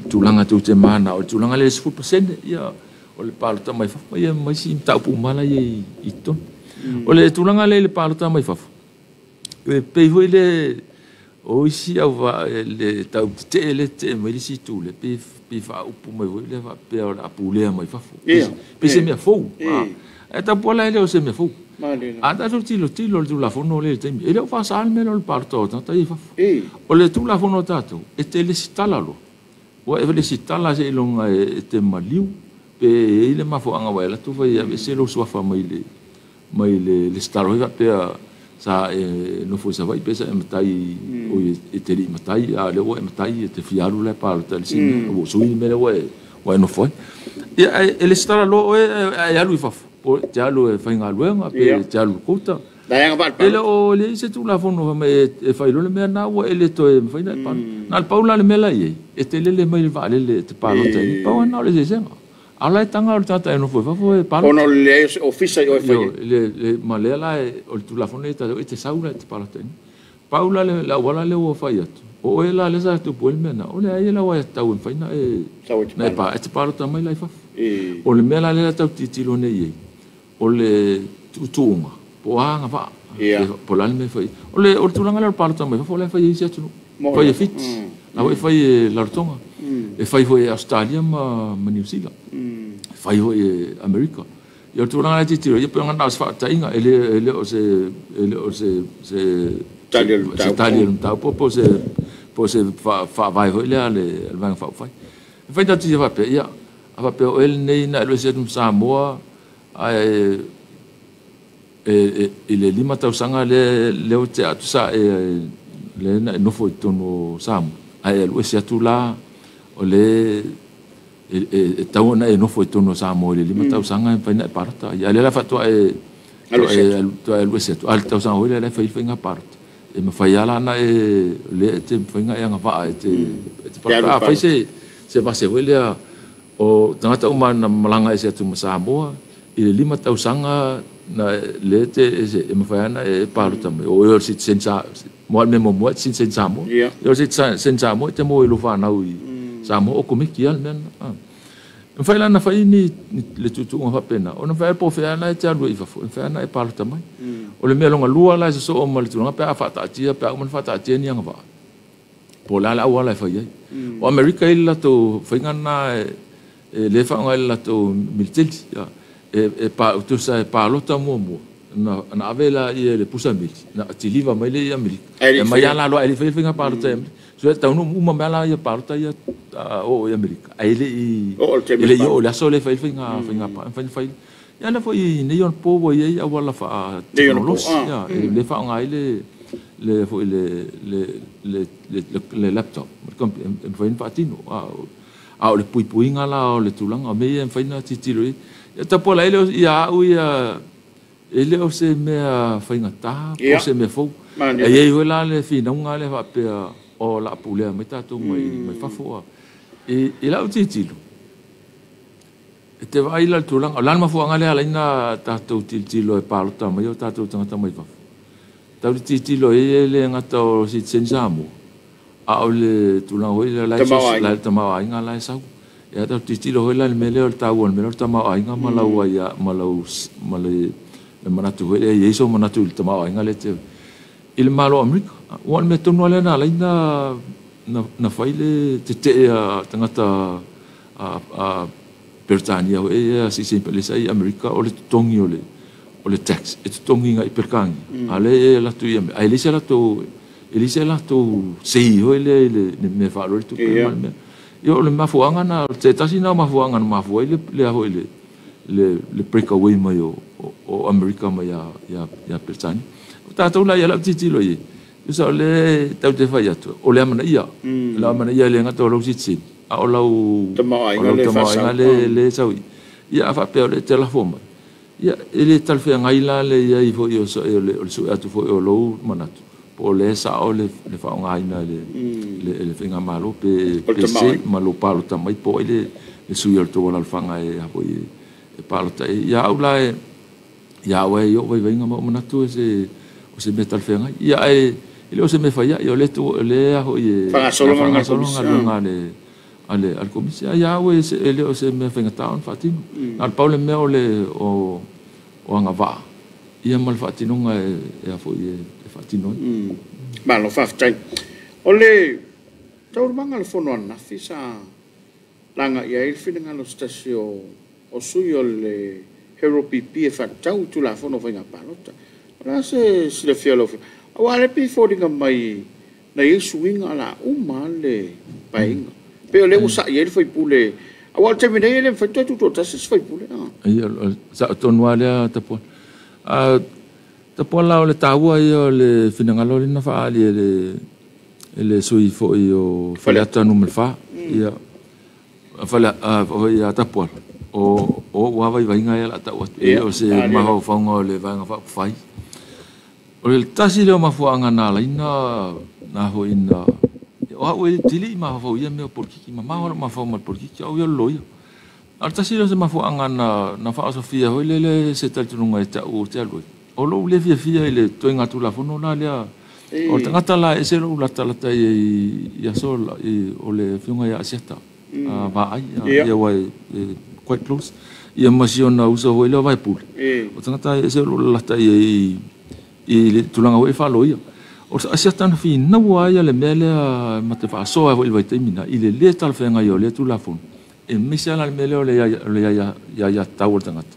tulaga tou te mana o le tulaga lea 10% ia o le palota mai fafo ia ma isi mataupu uma la i totonu. O le tulaga lea i le palota mai fafo e pei foi le o isi au le tau tetee le tetee mai le isi itu le pei faaupu mai foi le faapea o le a pulea mai fafo. Pei se mea fou. E tau le o se mea fou. A tatou tilotilo le Tulafono lea i le taimi, e le o faasa le mea o le palota o tagata ia i fafo. O le Tulafono o tatou, e te lesitala loa. Ua e lesitala seiloga e te maliu, pe e i le mafuaaga ua e alu atu fai aveese lou suafa mai le lesitala foi faapea sa e nofo i Savaii pe sa e matai e te lii matai, a lea ua e matai e te fia alu la e palota i le isi mea, ua sui le mea lea ua e nofo ai. Ia e lesitala loa oe e alu i fafo. Po te alu e faigaluega pe te alu i kota. E le o le se Tulafono mai e fai loa le mea na ua e le toe mafai na e palota. Na le pau la le mea la i ai, e te lele mai le vaalele e te palota ai. Pau na o le sesega. A la e taga o le tagata e nofo i fafo e palota. Ona o le leai o se ofisa i oe fai ai. Le ma lea la o le Tulafono e tatou e te sau la e te palota ai. Pau la le auala lea ua fai atu. O oe la lea sa tupu ai le mea na. O le ai la ua e tau e mafai na e e te palota mai la i fafo. O le mea la lea tau tilotilo nei i ai. O le tuutuuga, po o a agavaa, po o le a le mea e fai. O le tulaga lea o le palota mai fafo, o lea e fai e isi atunuu. Fai e Fiti, la foi e fai e Rarotonga, e fai foi e Australia ma Niu Sila, e fai foi e Amerika. Ia o le tulaga lea tilotilo, ia pe na o se faataiga, e le o se tali o le mataupu, po o se faavae foi lea a le Vaega Faaupufai. E fai tatou te faapea, ia, a faapea o oe lenei na e alu ese atu ma Samoa, ae i le 5 tausaga lea ua tea atu sa e le na e nofo i totonu o Samoa, ae alu ese atu la o le e tau ona e nofo i totonu o Samoa i le 5 tausaga e mafai na e palota. Ia lea la faatoa e alu ese atu, a le tausaga foi lea e fai faiga palota. E mafai lava la e le te mafai na e agavaa e te palota. A fai se vase foi lea o tagata uma na malaga ese atu ma Samoa i le 5 tausaga na le te e mafai ana e palota mai. O le citizen sa mo le mo mo citizen Samoa. O citizen Samoa te mo i lo whanau i Samoa o komiki al mea. Mafai la na fai ni le tuutuuga faapena. Ona fai po fea na e te alu i fafo, mafai ana e palota mai. O le mea longa lua la se soo ma le tulaga pe a faataatia pe a uma na faataatia ni agavaa. Po o le a le auala e fai ai. O Amerika i le latou faiga na e le faaaoga i le latou militeli. E tusa e palota muamua. Na ave la ia le pusa mili. Na tiliva mai le ia Amerika. E mai ala loa e le fai faiga palota i Amerika. So e taunu uma mea la ia palota ia o i Amerika. Ai le i le o le aso le fai faiga faiga fai. Ia le foi nei on po ua iai auala faa teknolosi. Ia le faaaoga ai le le foi le laptop e mafai ona faatino a o le puipuiga la o le tulaga o mea ia e mafai ona tilotilo i ai. Tapuala e le o ia au ia e le o se mea faigata po o se mea fou. E i ai foi la le finauga lea faapea o la pulea mai tatou mai fafo. I lau tilotilo e te vaai la le tulaga o le a le mafuaaga lea e ala ai ona tatou tilotilo e palota mai o tatou tagata mai fafo. Tau le tilotilo ai e le gata o sitiseni Samoa a o le tulaga foi lea la le tamaoaiga la e sau. Ia tau tilotilo foi la i le mea lea o le taua o le mea lea o le tamaoaiga ma lau aia ma lau ma le manatu foi lea e i ai sou manatu i le tamaoaiga lea te i le Malo o Amerika. Ua o le mea tonu lava lea na ala ai na fai le tetee a tagata a Peretania foi ia sitiseni le sa i Amerika o le totogi o le tax e totogi ngai Peretania. A lea e latou i Amerika ai le se latou sei foi lea i le mea faaloa le tupe ma le mea. Ia o le mafuaaga na te tasi na mafuaaga na mafua ai le foi le breakaway mai o Amerika mai ia Peretania. O tatou la ia lau tilotilo i ai. Tusa o le tau te fai atu o le amanaia. Le amanaia le gata o lau sitiseni a o lau tamaoaiga le sau i. Ia a faapea o le te lafo mai. Ia e le talafeagai la le i ai foi o le sue atu foi o lou manatu po o le sao le faaaogaina e le faigamalo pe se ma lou palota mai po o ai le sui o le tou alaalafaga e foi e palota ai. Ia au la ia au e i ou vaivaiga ma ou manatu e se o se mea talafeagai. Ia ae e le o se mea fai ai o le lea foi e faagasolo galuega a le komisi. Ia au e le o se mea faigata ona faatino. Na o le pau le mea o le o agavaa ia ma le faatinoga e foi e faatino ai. Malo faafetai. O le taualumaga o le fono ananafi sa laga i ai le finagalo o se tasi o sui o le Hero PP e faatatau i Tulafono o Faiga Palota. O le a se silafia o lau Afioga? Aua o lea e pei e foliga mai na i ai suiga o le a uma le paeaiga. Pei o lea ua sai ai le faipule. Aua o le taimi nei e le mafai ona toe tutoatasi se faipule. Ia, sao tonu lava lea Tapuala. Tapuala o le taua ia o le finagalo lea na faaali e le sui foi o Faleata Nu.4. Ia, Fale ia Tapuala. O ua vaivaiga ia la tau atu. E o se mafaufauga o le vaega faaupufai. O le tasi lea o mafuaaga na ala ai na foi na o au e tili i mafaufau ia mea o politiki. Mamao lou mafaufau ma le politiki au ia o le loia. A o le tasi lea o se mafuaaga na faaosofia foi lele se talitonuga e ta'u te alu ai. O lou le fiafia i le toega Tulafono la lea. O le tagata la e ese lou latalata i aso o le afioga ia Asiata. Vaai ia ua quite close. Ia ma si ona uso foi lea o Vaipule. O tagata e ese lou lalata i le tulaga foi e faaloia. O Asiata na finaua ai le mea lea ma te faasoa foi i le vaitaimi na i le lē talafeagai o lea Tulafono. E maise ala le mea lea o le ia tau o le tagata.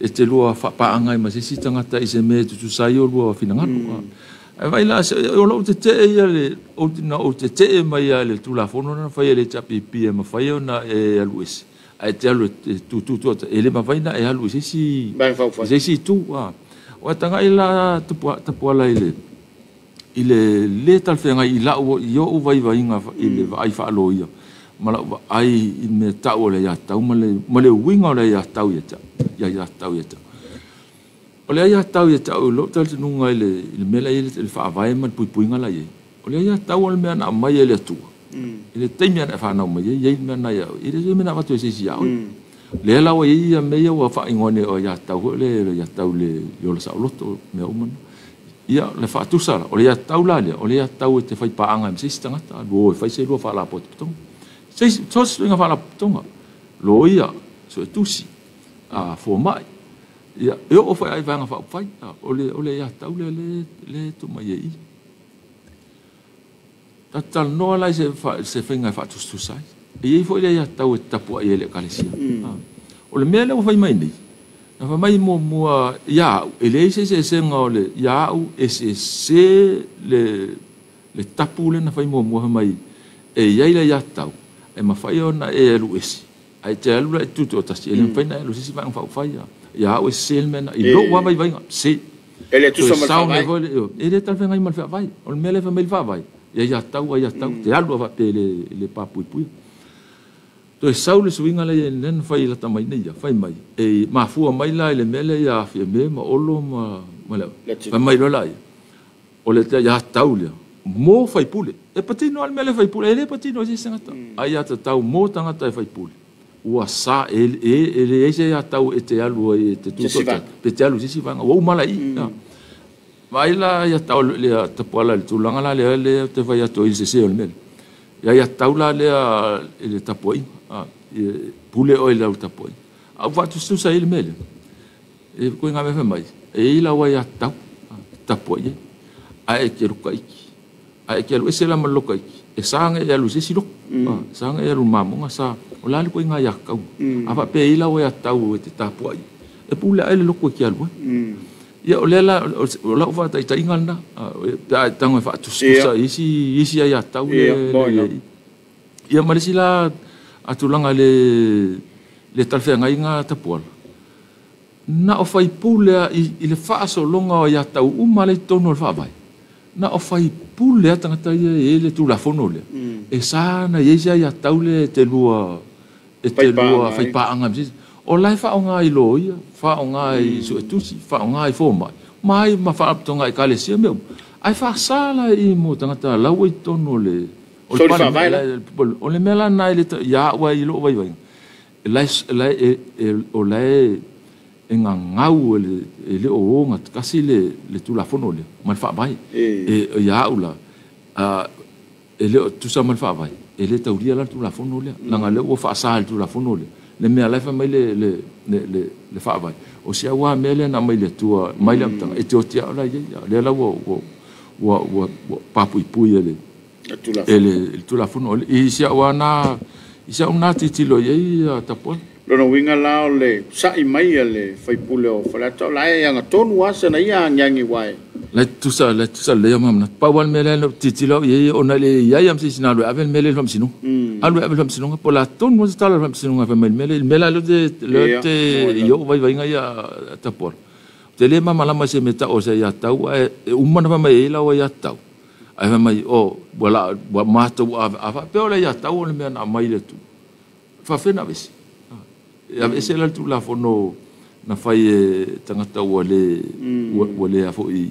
E te lua faapaaga ai ma se isi tagata i se mea e tutusa ai o lua finagalo. Ae vaai la o lou tetee ia le na ou tetee mai ia le Tulafono na fai e le HRPP e mafai ona e alu ese. Ae te alu e tutu e le mafai na e alu i se isi itu. O tagai la Tapuala i le le talafeagai i lau i ou vaivaiga i le vaai faaloia ma lau vaai i mea tau o le aiatatau ma le uiga o le aiatatau ia te au ia te au. O le aiatatau ia te au i lou talitonuga i le mea la i ai le faavae ma le puipuiga la i ai. O le aiatatau o le mea na aumai e le Atua. I le taimi na e whanau mai ai, iai le mea na ia au. I le se mea na avatu e se isi ia oe. Lea la ua iai ia mea ia ua faaigoa nei o aiatatau foi le aiatatau le ola saoloto mea uma na. Ia le faatusa la, o le aiatatau la lea, o le aiatatau e te fai paaga ma se isi tagata, lua e fai se lua faalapotopotoga. Se isi, so se suiga faalapotopotoga, loia, suetusi, fomai. Ia, e oo foi ai vaega faaupufai, o le aiatatau lea le tuu mai ai i. Talanoa la i se faiga e faatusatusa ai. E iai foi le aiatatau e tapuai ai le ekalesia. O le mea lea ua fai mai nei, na fai mai muamua ia au, e leai se eseesega o le ia au e sese le tapu lea na fai muamua fai mai e iai le aiatatau e mafai ona e alu ese. Ae te alu la e tutoatasi, e le mafai ona e alu i se isi vaega faaupufai. Ia au e sese le mea na, i lou lava vaivaiga, sese. E le tusa ma le faavae. E le talafeagai ma le faavae. O le mea lea e fai mai le faavae, ia ia tau ia tau te alu a faapea le papuipui. Toe sau le suiga lea i lena fai lata mai nei ia, fai mai. E mafua mai la i le mea lea ia Fiame ma Olo ma le. Fai mai loa laia. O le ia tau lea, mo faipule. E patino al mea le faipule, e le patino i se isi tagata. Ai ia tatau mo tagata e faipule. Ua sa e le se ia tau e te alu ai e te tutoa. Pe te alu i se isi vaega. Ua uma la i. Vai la ia tau le tapuala le tulaga la lea le te fai atu i se se o le mea. Ia ia tau la lea i le tapuaiga. Pule oe i lau tapuaiga. Au faatusutusa ai le mea lea. E koe ngā mea fai mai. E i la ua ia tau tapuai. A e te luka iki. A e te alu ese la ma luka iki. E sanga e alu se isi loko. Sanga e alu mamonga sa. O la le koe ngā ia kau. A fa pe i la ua ia tau e te tapuai. E pule ai le loko e ke alu. Ia o lea la o lau faataitaiga lena pe a tago e faatusutusa isi isi ai atau le ia ma le isi la a tulaga le talafeagaiga tapuala na o faipule a i le faasologa o ia tau uma le totonu o le faavae na o faipule a tagata ia e le tulafono lea e sa na iai se ai atau le te lua e te lua faipaaga o la e faaaoga i loia faaaoga i suetusi faaaoga i fomai mai ma faalapotopotoga ekalesia mea uma ae faasa la i mo tagata laua i totonu o le o le mea la lena ia au ai i lou vaivaiga o la e gagau e le o o gatasi le tulafono lea ma le faavae e ia au la e le o tusa ma le faavae e le taulia la le tulafono lea leaga lea ua faasa i le tulafono lea le mea la e fai mai le faavae o si au mea lea na mai le Atua mai le amataga e te oti ao la iai lea la ua papuipui e le tulafono i si au na i si au na titilo iai tapuala. Lona uiga la o le sa'i mai a le faipule o Faleata o la e agatonu asa na ia agiagi uae. La tusa lea ma manatu pau lava le mea lea na tilotilo au i ai ona le i ai a ma se isi na alu e ave le mea lea i le faamasinoga. Alu e ave i le faamasinoga po o le a tonu lava se tala a le faamasinoga e fai mai i le mea lea. I le mea la lea te i ou vaivaiga ia tapuala. Ou te le malamalama i se mea tau o se aiatatau ae uma ona fai mai ai lau aiatatau. Ae fai mai o ua matou a faapea o le aiatatau o le mea na aumai i le Atua. Faafefea na aveese. E aveese la le tulafono na fai e tagata ua le a foi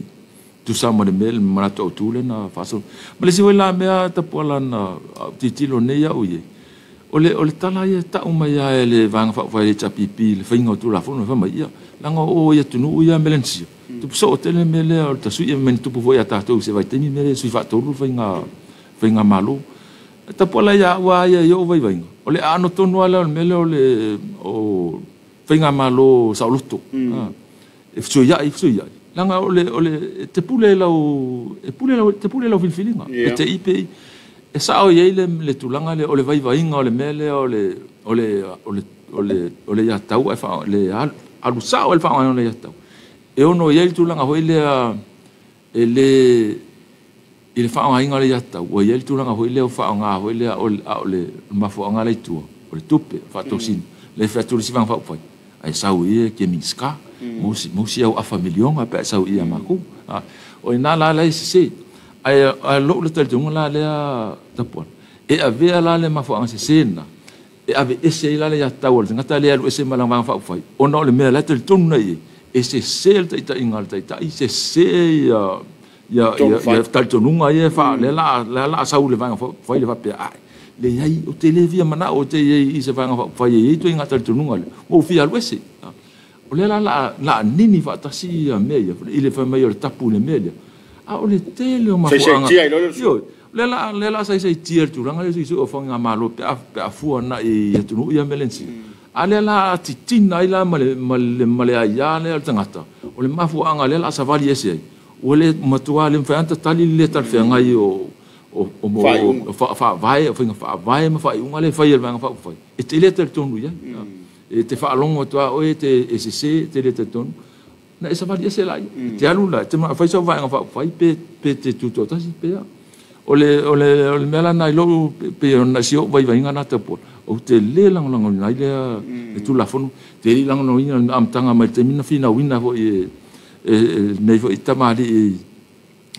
tusa ma le mea le manatu autu le na faasolo. Ma le isi foi la mea tapuala na tilotilo nei au i ai. O le tala ia tau mai lava e le vaega faaupufai a le HRPP le faiga o tulafono fai mai ia leaga o i atunuu ia Melanesia. Tupu soo tele mea lea o le tasui e mea tupu foi ia tatou i se vaitaimi mea lea sui faatolu le faiga malo. Tapuala ia au a ia i ou vaivaiga. O le aano tonu lava lea o le mea lea o le faiga malo saoloto. E fesuiai. Leaga o le te pule lau e pule lau te pule lau filifiliga. E te i pe i. E sao i ai le tulaga lea o le vaivaiga o le mea lea o le iatau e le alu sao e le faaaogaina o le iatau. E ono i ai le tulaga foi lea e le i le faaaogaina o le iatau ua i ai le tulaga foi lea o faaaoga foi lea o le mafuaaga la i tua o le tupe faatosina le fai atu le isi vaega faaupufai ae sau i e ke Minisita mosi au afa miliona pe sau i a makou o ina la la e sese ae lou le talitonuga la lea tapuala e avea la le mafuaaga sese lena e ave ese ai la le iatau o le tagata lea alu ese ma lana vaega faaupufai ona o le mea la e talitonu nei i e sese le taitaiga a le taitai sese ia talitonuga ia lea la sau le vaega faaupufai le faapea ai le iai o te le fia manao o te iai i se vaega faaupufai e iai toiga talitonuga lea ua ou fia alu ese. O lea la la nini faatasi ia mea ia i le fai mai o le tapu i le mea lea a o le tele o mafuaaga lea la saisaitia le tulaga lea suisui o faiga malo pe a fua na i atunuu ia Melanesia. A lea la titina ai la ma le aia lea o le tagata o le mafuaaga lea la savali ese ai ua le matua le mafai ona tatali le talafeagai o faavae o faiga faavae ma faaiuga lea e fai e le vaega faaupufai e te le talitonu i ai. E te faalogo atu a oe e sese e te le talitonu na e savali ese la ia te alu la te fai sau vaega faaupufai pe te tutoatasi pe a o le mea la na i lou pe ona si ou vaivaiga na tapuala ou te le lagolagoina ai lea le tulafono te le lagolagoina le amataga mai le taimi na finauina foi Nei foi tamali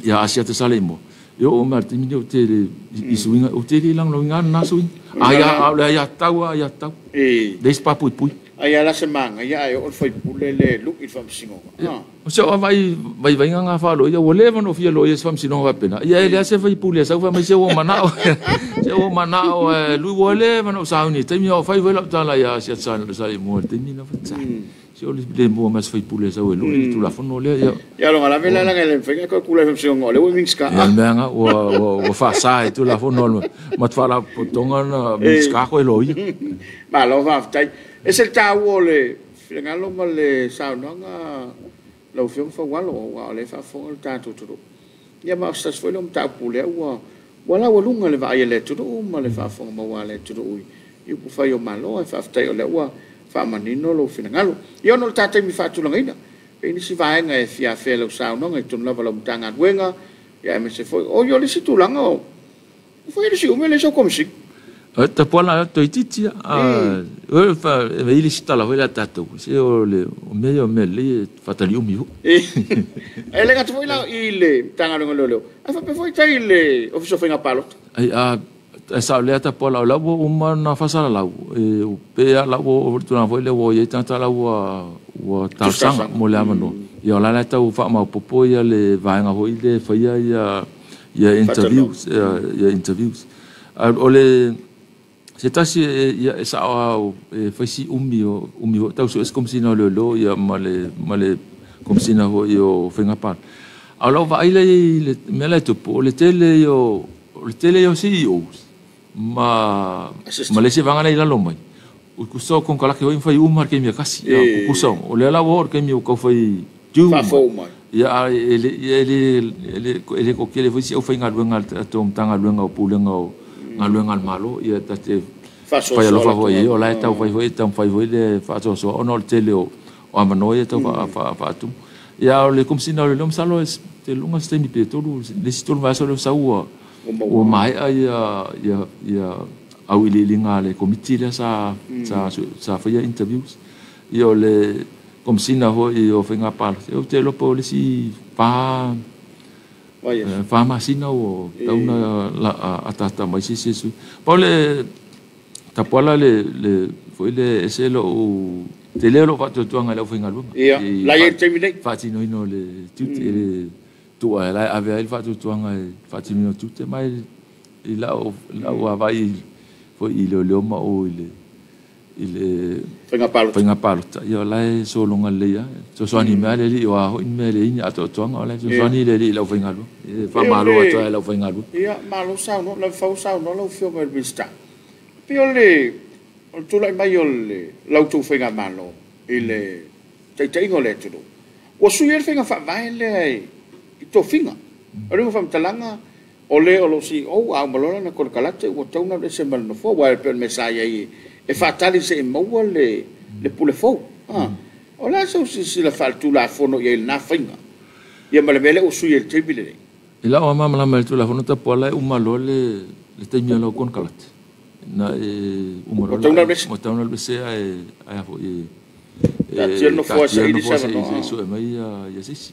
ia Asiata Saleimoa. Ia o mai taimi o te i suiga o te lagolagoina lena suiga. Aia le aia tau aia tau. Le isi papuipui. Ai ala se manga ia ai o le faipule le lu'i i le faamasinoga. O se o vai vai vai ngā whalo ia ua leva no fia lo ia se faamasinoga faapena. Ia e lea se faipule sau fai mai se ua manao. Se ua manao lui ua leva no sauni. Taimi o fai foi lau tala ia Asiata Saleimoa taimi na fata. Se o le mua mas faipule sau e lui le tulafono lea ia. Ia longa lave la langa le faiga ko kula faamasinoga o le ua Minista. Ia le mea ua faasa i tulafono ma te faalapotopotoga na Minista ko e loia. Malo faafetai. E se taua o le finagalo ma le saunoaga lau Afioga Faualo aua o lea e faafofoga le tatou atunuu. Ia ma o se tasi foi lea o mataupu lea ua laualuga le vaai a le atunuu ma le faafofoga maua a le atunuu i upufai o Malo. Ae faafetai o lea ua faamanino lou finagalo. Ia ona o le ta taimi faatulagaina, pe i nisi vaega e fia afea lau saunoaga i totonu lava o lau Matagaluega, ia aemaise foi o le isi tulaga o foi le isi umi le isi o komisi. Tapuala toititi e ile sitala foi la tatou se o le o mea o mea le fatali umi ho. E le gata foi la i le Matagaluega o Leoleo. Ae faapea foi tai le Ofisa o Faiga Palota. Ai a sa le tapuala la ua uma na fasalalau e pe la ua tulaga foi le ua i ai tagata la ua talosaga mo le avanoa. Ia o la la tau faamaopoopo ia le vaega foi le faia ia interviews ia interviews. O le se tasi ia e sao e faisi umi o umi o tau so es komisina o leoleo ia ma le komisina foi o Faiga Palota. A o lau vaai le mea la e tupu o le tele o CEOs ma le isi vaega la i lalo mai. O kusa o konkalake hoi fai uma le taimi e kasi. O kusa o lea la ua o le taimi o kau fai tiu. Faafou mai. Ia e le kokele foi si au faigaluega a Matagaluega o Pulega o galuega a le Malo ia tate fai alofa foi o la e tau fai foi tau fai foi le faasoasoa ona o le tele o avanoa ia tau faatumu. Ia o le komisina o leoleo masalo te luga se taimi pe tolu le isi tolu vaiaso lea sau ua maea ia auiliiliga a le komiti lea sa faia interviews. Ia o le komisina foi o Faiga Palota ou te iloa po o le isi 4 masina ua tauna ataata mai se isi sui. Pau le tapuala le foi le ese lou tele o lou faatuatuaga i le aufaigaluega. Ia, la i ai le taimi nei. Faatinoina o le tiute le tuua e la e ave ai le faatuatuaga e faatinoina o tiute mai i lau vaavaai foi i leoleo ma o i le Faiga Palota. Ia o la e sologa lelei lava. Fesoasoani mai le alii o a foi ni mea e leai ni atoatoaga o la e fesoasoani le alii i le aufaigaluega. E faamalo atu ai i le aufaigaluega. Ia, malo saunoa, lau fau saunoa lau Afioga i le Minisita. Pei o le tulai mai o le lautou faigamalo i le taitaiga o le atunuu. Ua sui ai le faiga faavae lea i tofiga. O le faamatalaga o le o lo CEO a uma loa lana konekarate ua tatau ona alu ese ma le nofoa aua e pei o le mea sa i ai e faatali se i maua le pule fou. O le a sau silasila faaletulafono i ai lena faiga. Ia ma le mea lea ua sui ai le taimi lenei. I lau malamalama i le tulafono tapuala e uma loa le taimi o lau konekarate. Na e uma loa. Ua tatau ona alu ese ae foi e taatia le nofoa se i sue mai ia se isi.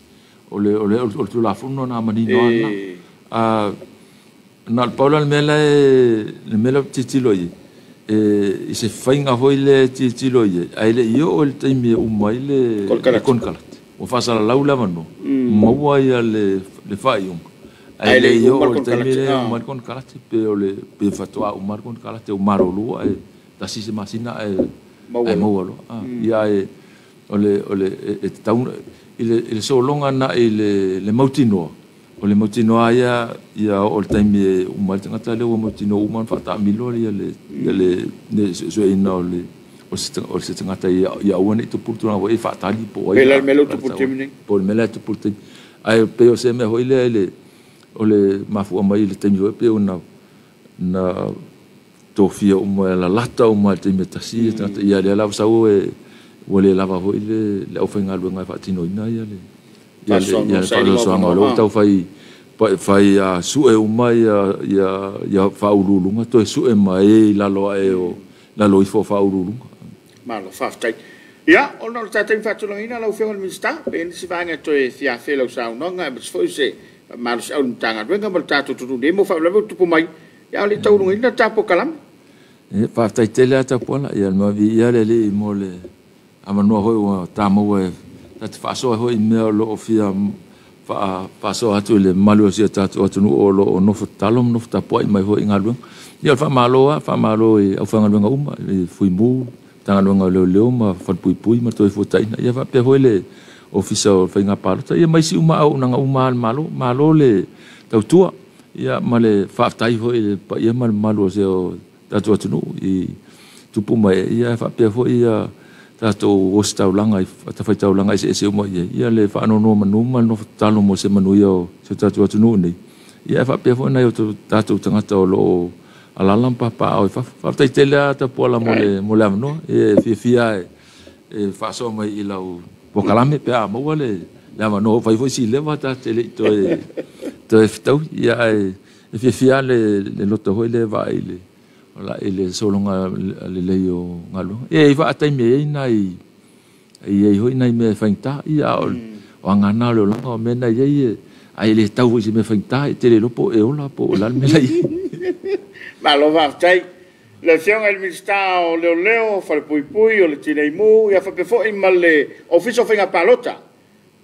O le tulafono na manino ana. Na le pau la le mea la le mea la tilotilo i ai. I se faiga foi le tilotilo i ai, ae le i oo i le taimi e uma ai le konekarate. Ua faasalalau le avanoa, maua ia le faaiuga. Ae le i oo i le taimi lea e uma ai le konekarate, pe o le pe faatoa uma le konekarate o malolo ae tasi se masina ae maua loa. Ia ae o le e tatau i le sologa na i le mautinoa. O le mautinoa ia o le taimi e uma ai le tagata lea ua mautinoa uma ona faataamilo ia le suesueina o le se tagata ia aua nei tupu le tulaga foi e faatali po o ai. Pe la le mea lea ua tupu i le taimi nei. Po o le mea lea e tupu i le taimi. Ae pei o se mea foi lea o le mafua mai i le taimi foi pei ona na tofia uma e lalata uma i le taimi e tasi tagata ia lea lava sau e ua le lava foi le aufaigaluega e faatinoina ia le faasoasoaga o lea ua tau fai sue uma ia faauluuluga toe sue mai i lalo ae o lalo ifo o faauluuluga. Malo faafetai. Ia, ona o le tatou faatulagaina lau Afioga i le Minisita, pe i ai nisi vaega e toe fia afea i lau saunoaga aemaise foi se faamalosiau i le Matagaluega ma le tatou atunuu nei mo faalavelave ua tupu mai, a o le i taualugaina le tatou polokalame. Ia, faafetai tele lava Tapuala, ia viia le Alii mo le avanoa foi ua ta maua e ta te faasoa foi i mea o lo o fia faasoa atu i le mamalu o si o tatou atunuu o lo o nofo tatalo ma nofo tapuai mai foi i galuega. Ia o le faamalo lava, faamalo i aufaigaluega uma, i Fuimu, Matagaluega o Leoleo ma Falepuipui ma Toefuataiga, ia faapea foi le Ofisa o Faiga Palota, ia ma isi uma auaunaga uma a le Malo. Malo le tautua, ia ma le faafetai foi i le paia ma le mamalu o si o tatou atunuu i tupu ma ee, ia faapea foi ia tatou ositaulaga i fatafaitaulaga eseese uma i ai, ia le faanonomanu ma le nofo tatalo mo se manuia o si o tatou atunuu nei, ia faapea foi nai o tatou tagata o lo o alaala ma papaaao i fafo. Faafetai tele lava Tapuala mo le avanoa, e fiafia e faasoa mai i lau polokalame pe a maua le avanoa, ua fai foi si leva ta te le i toe fetaui, ia ae e fiafia le loto foi le vaai i le sologa lelei o galuega. Ia e faataimi ai nai e i ai foi nai mea e faigata, ia o agana o le olaga o mea na i ai, ai le tau foi se mea faigata, e tele iloa po o e ola po o le a le mea la i ai. Malo faafetai. Le Afioga i le Minisita o Leoleo, Falepuipui o le Tineimu, ia faapea foi ma le Ofisa o Faiga Palota,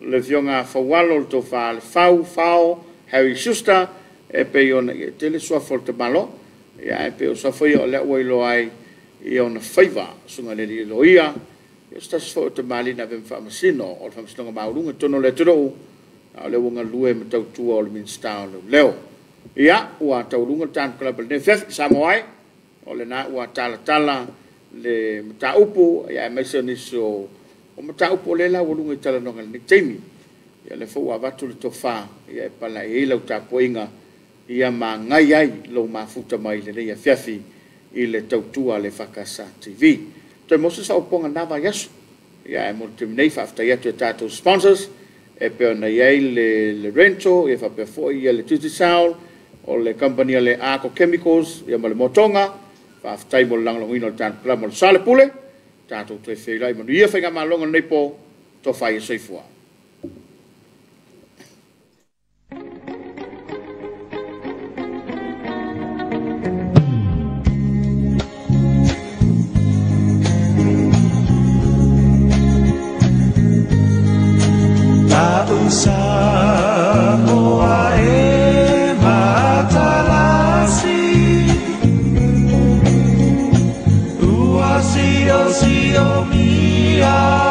le Afioga Faualo le Tofa le Fau, Fao, Harry Schuster, e pei ona ia tele suafa o le tamalo, ia e pei o suafa ia o lea ua iloa ai ia ona faiva, susuga i le alii loia, ia se tasi foi o tamalii na avea ma faamasino o le Faamasinoga Maualuga i totonu o le atunuu, a o lea ua galue ma tautua o le Minisita o Leoleo. Ia, ua taualuga le tatou polokalame i lenei afiafi, Samoa e, o lena ua talatala le mataupu, ia aemaise o nisi o mataupu o lea laualuga i talanoaga i lenei taimi. Ia lea foi ua avatu le tofa, ia e palai ai lau tapuaiga, ia magai ai lou mafuta mai lenei afiafi i le tautua a le EFKS TV. Toe maua se faaupuga na vaiaso. Ia ae mo le taimi nei faafetai atu i tatou sponsors, e pei ona i ai le Rental, ia faapea foi ia le Digicel, o le company a le Arco Chemicals, ia ma le Motoga. Faafetai mo le lagolagoina o le tatou polokalame o le Soa le Pule. Tatou toe feiloai manuia faigamaloga lenei po, tofa ia soifua. Samoa e matalasi, ua sio sio mia.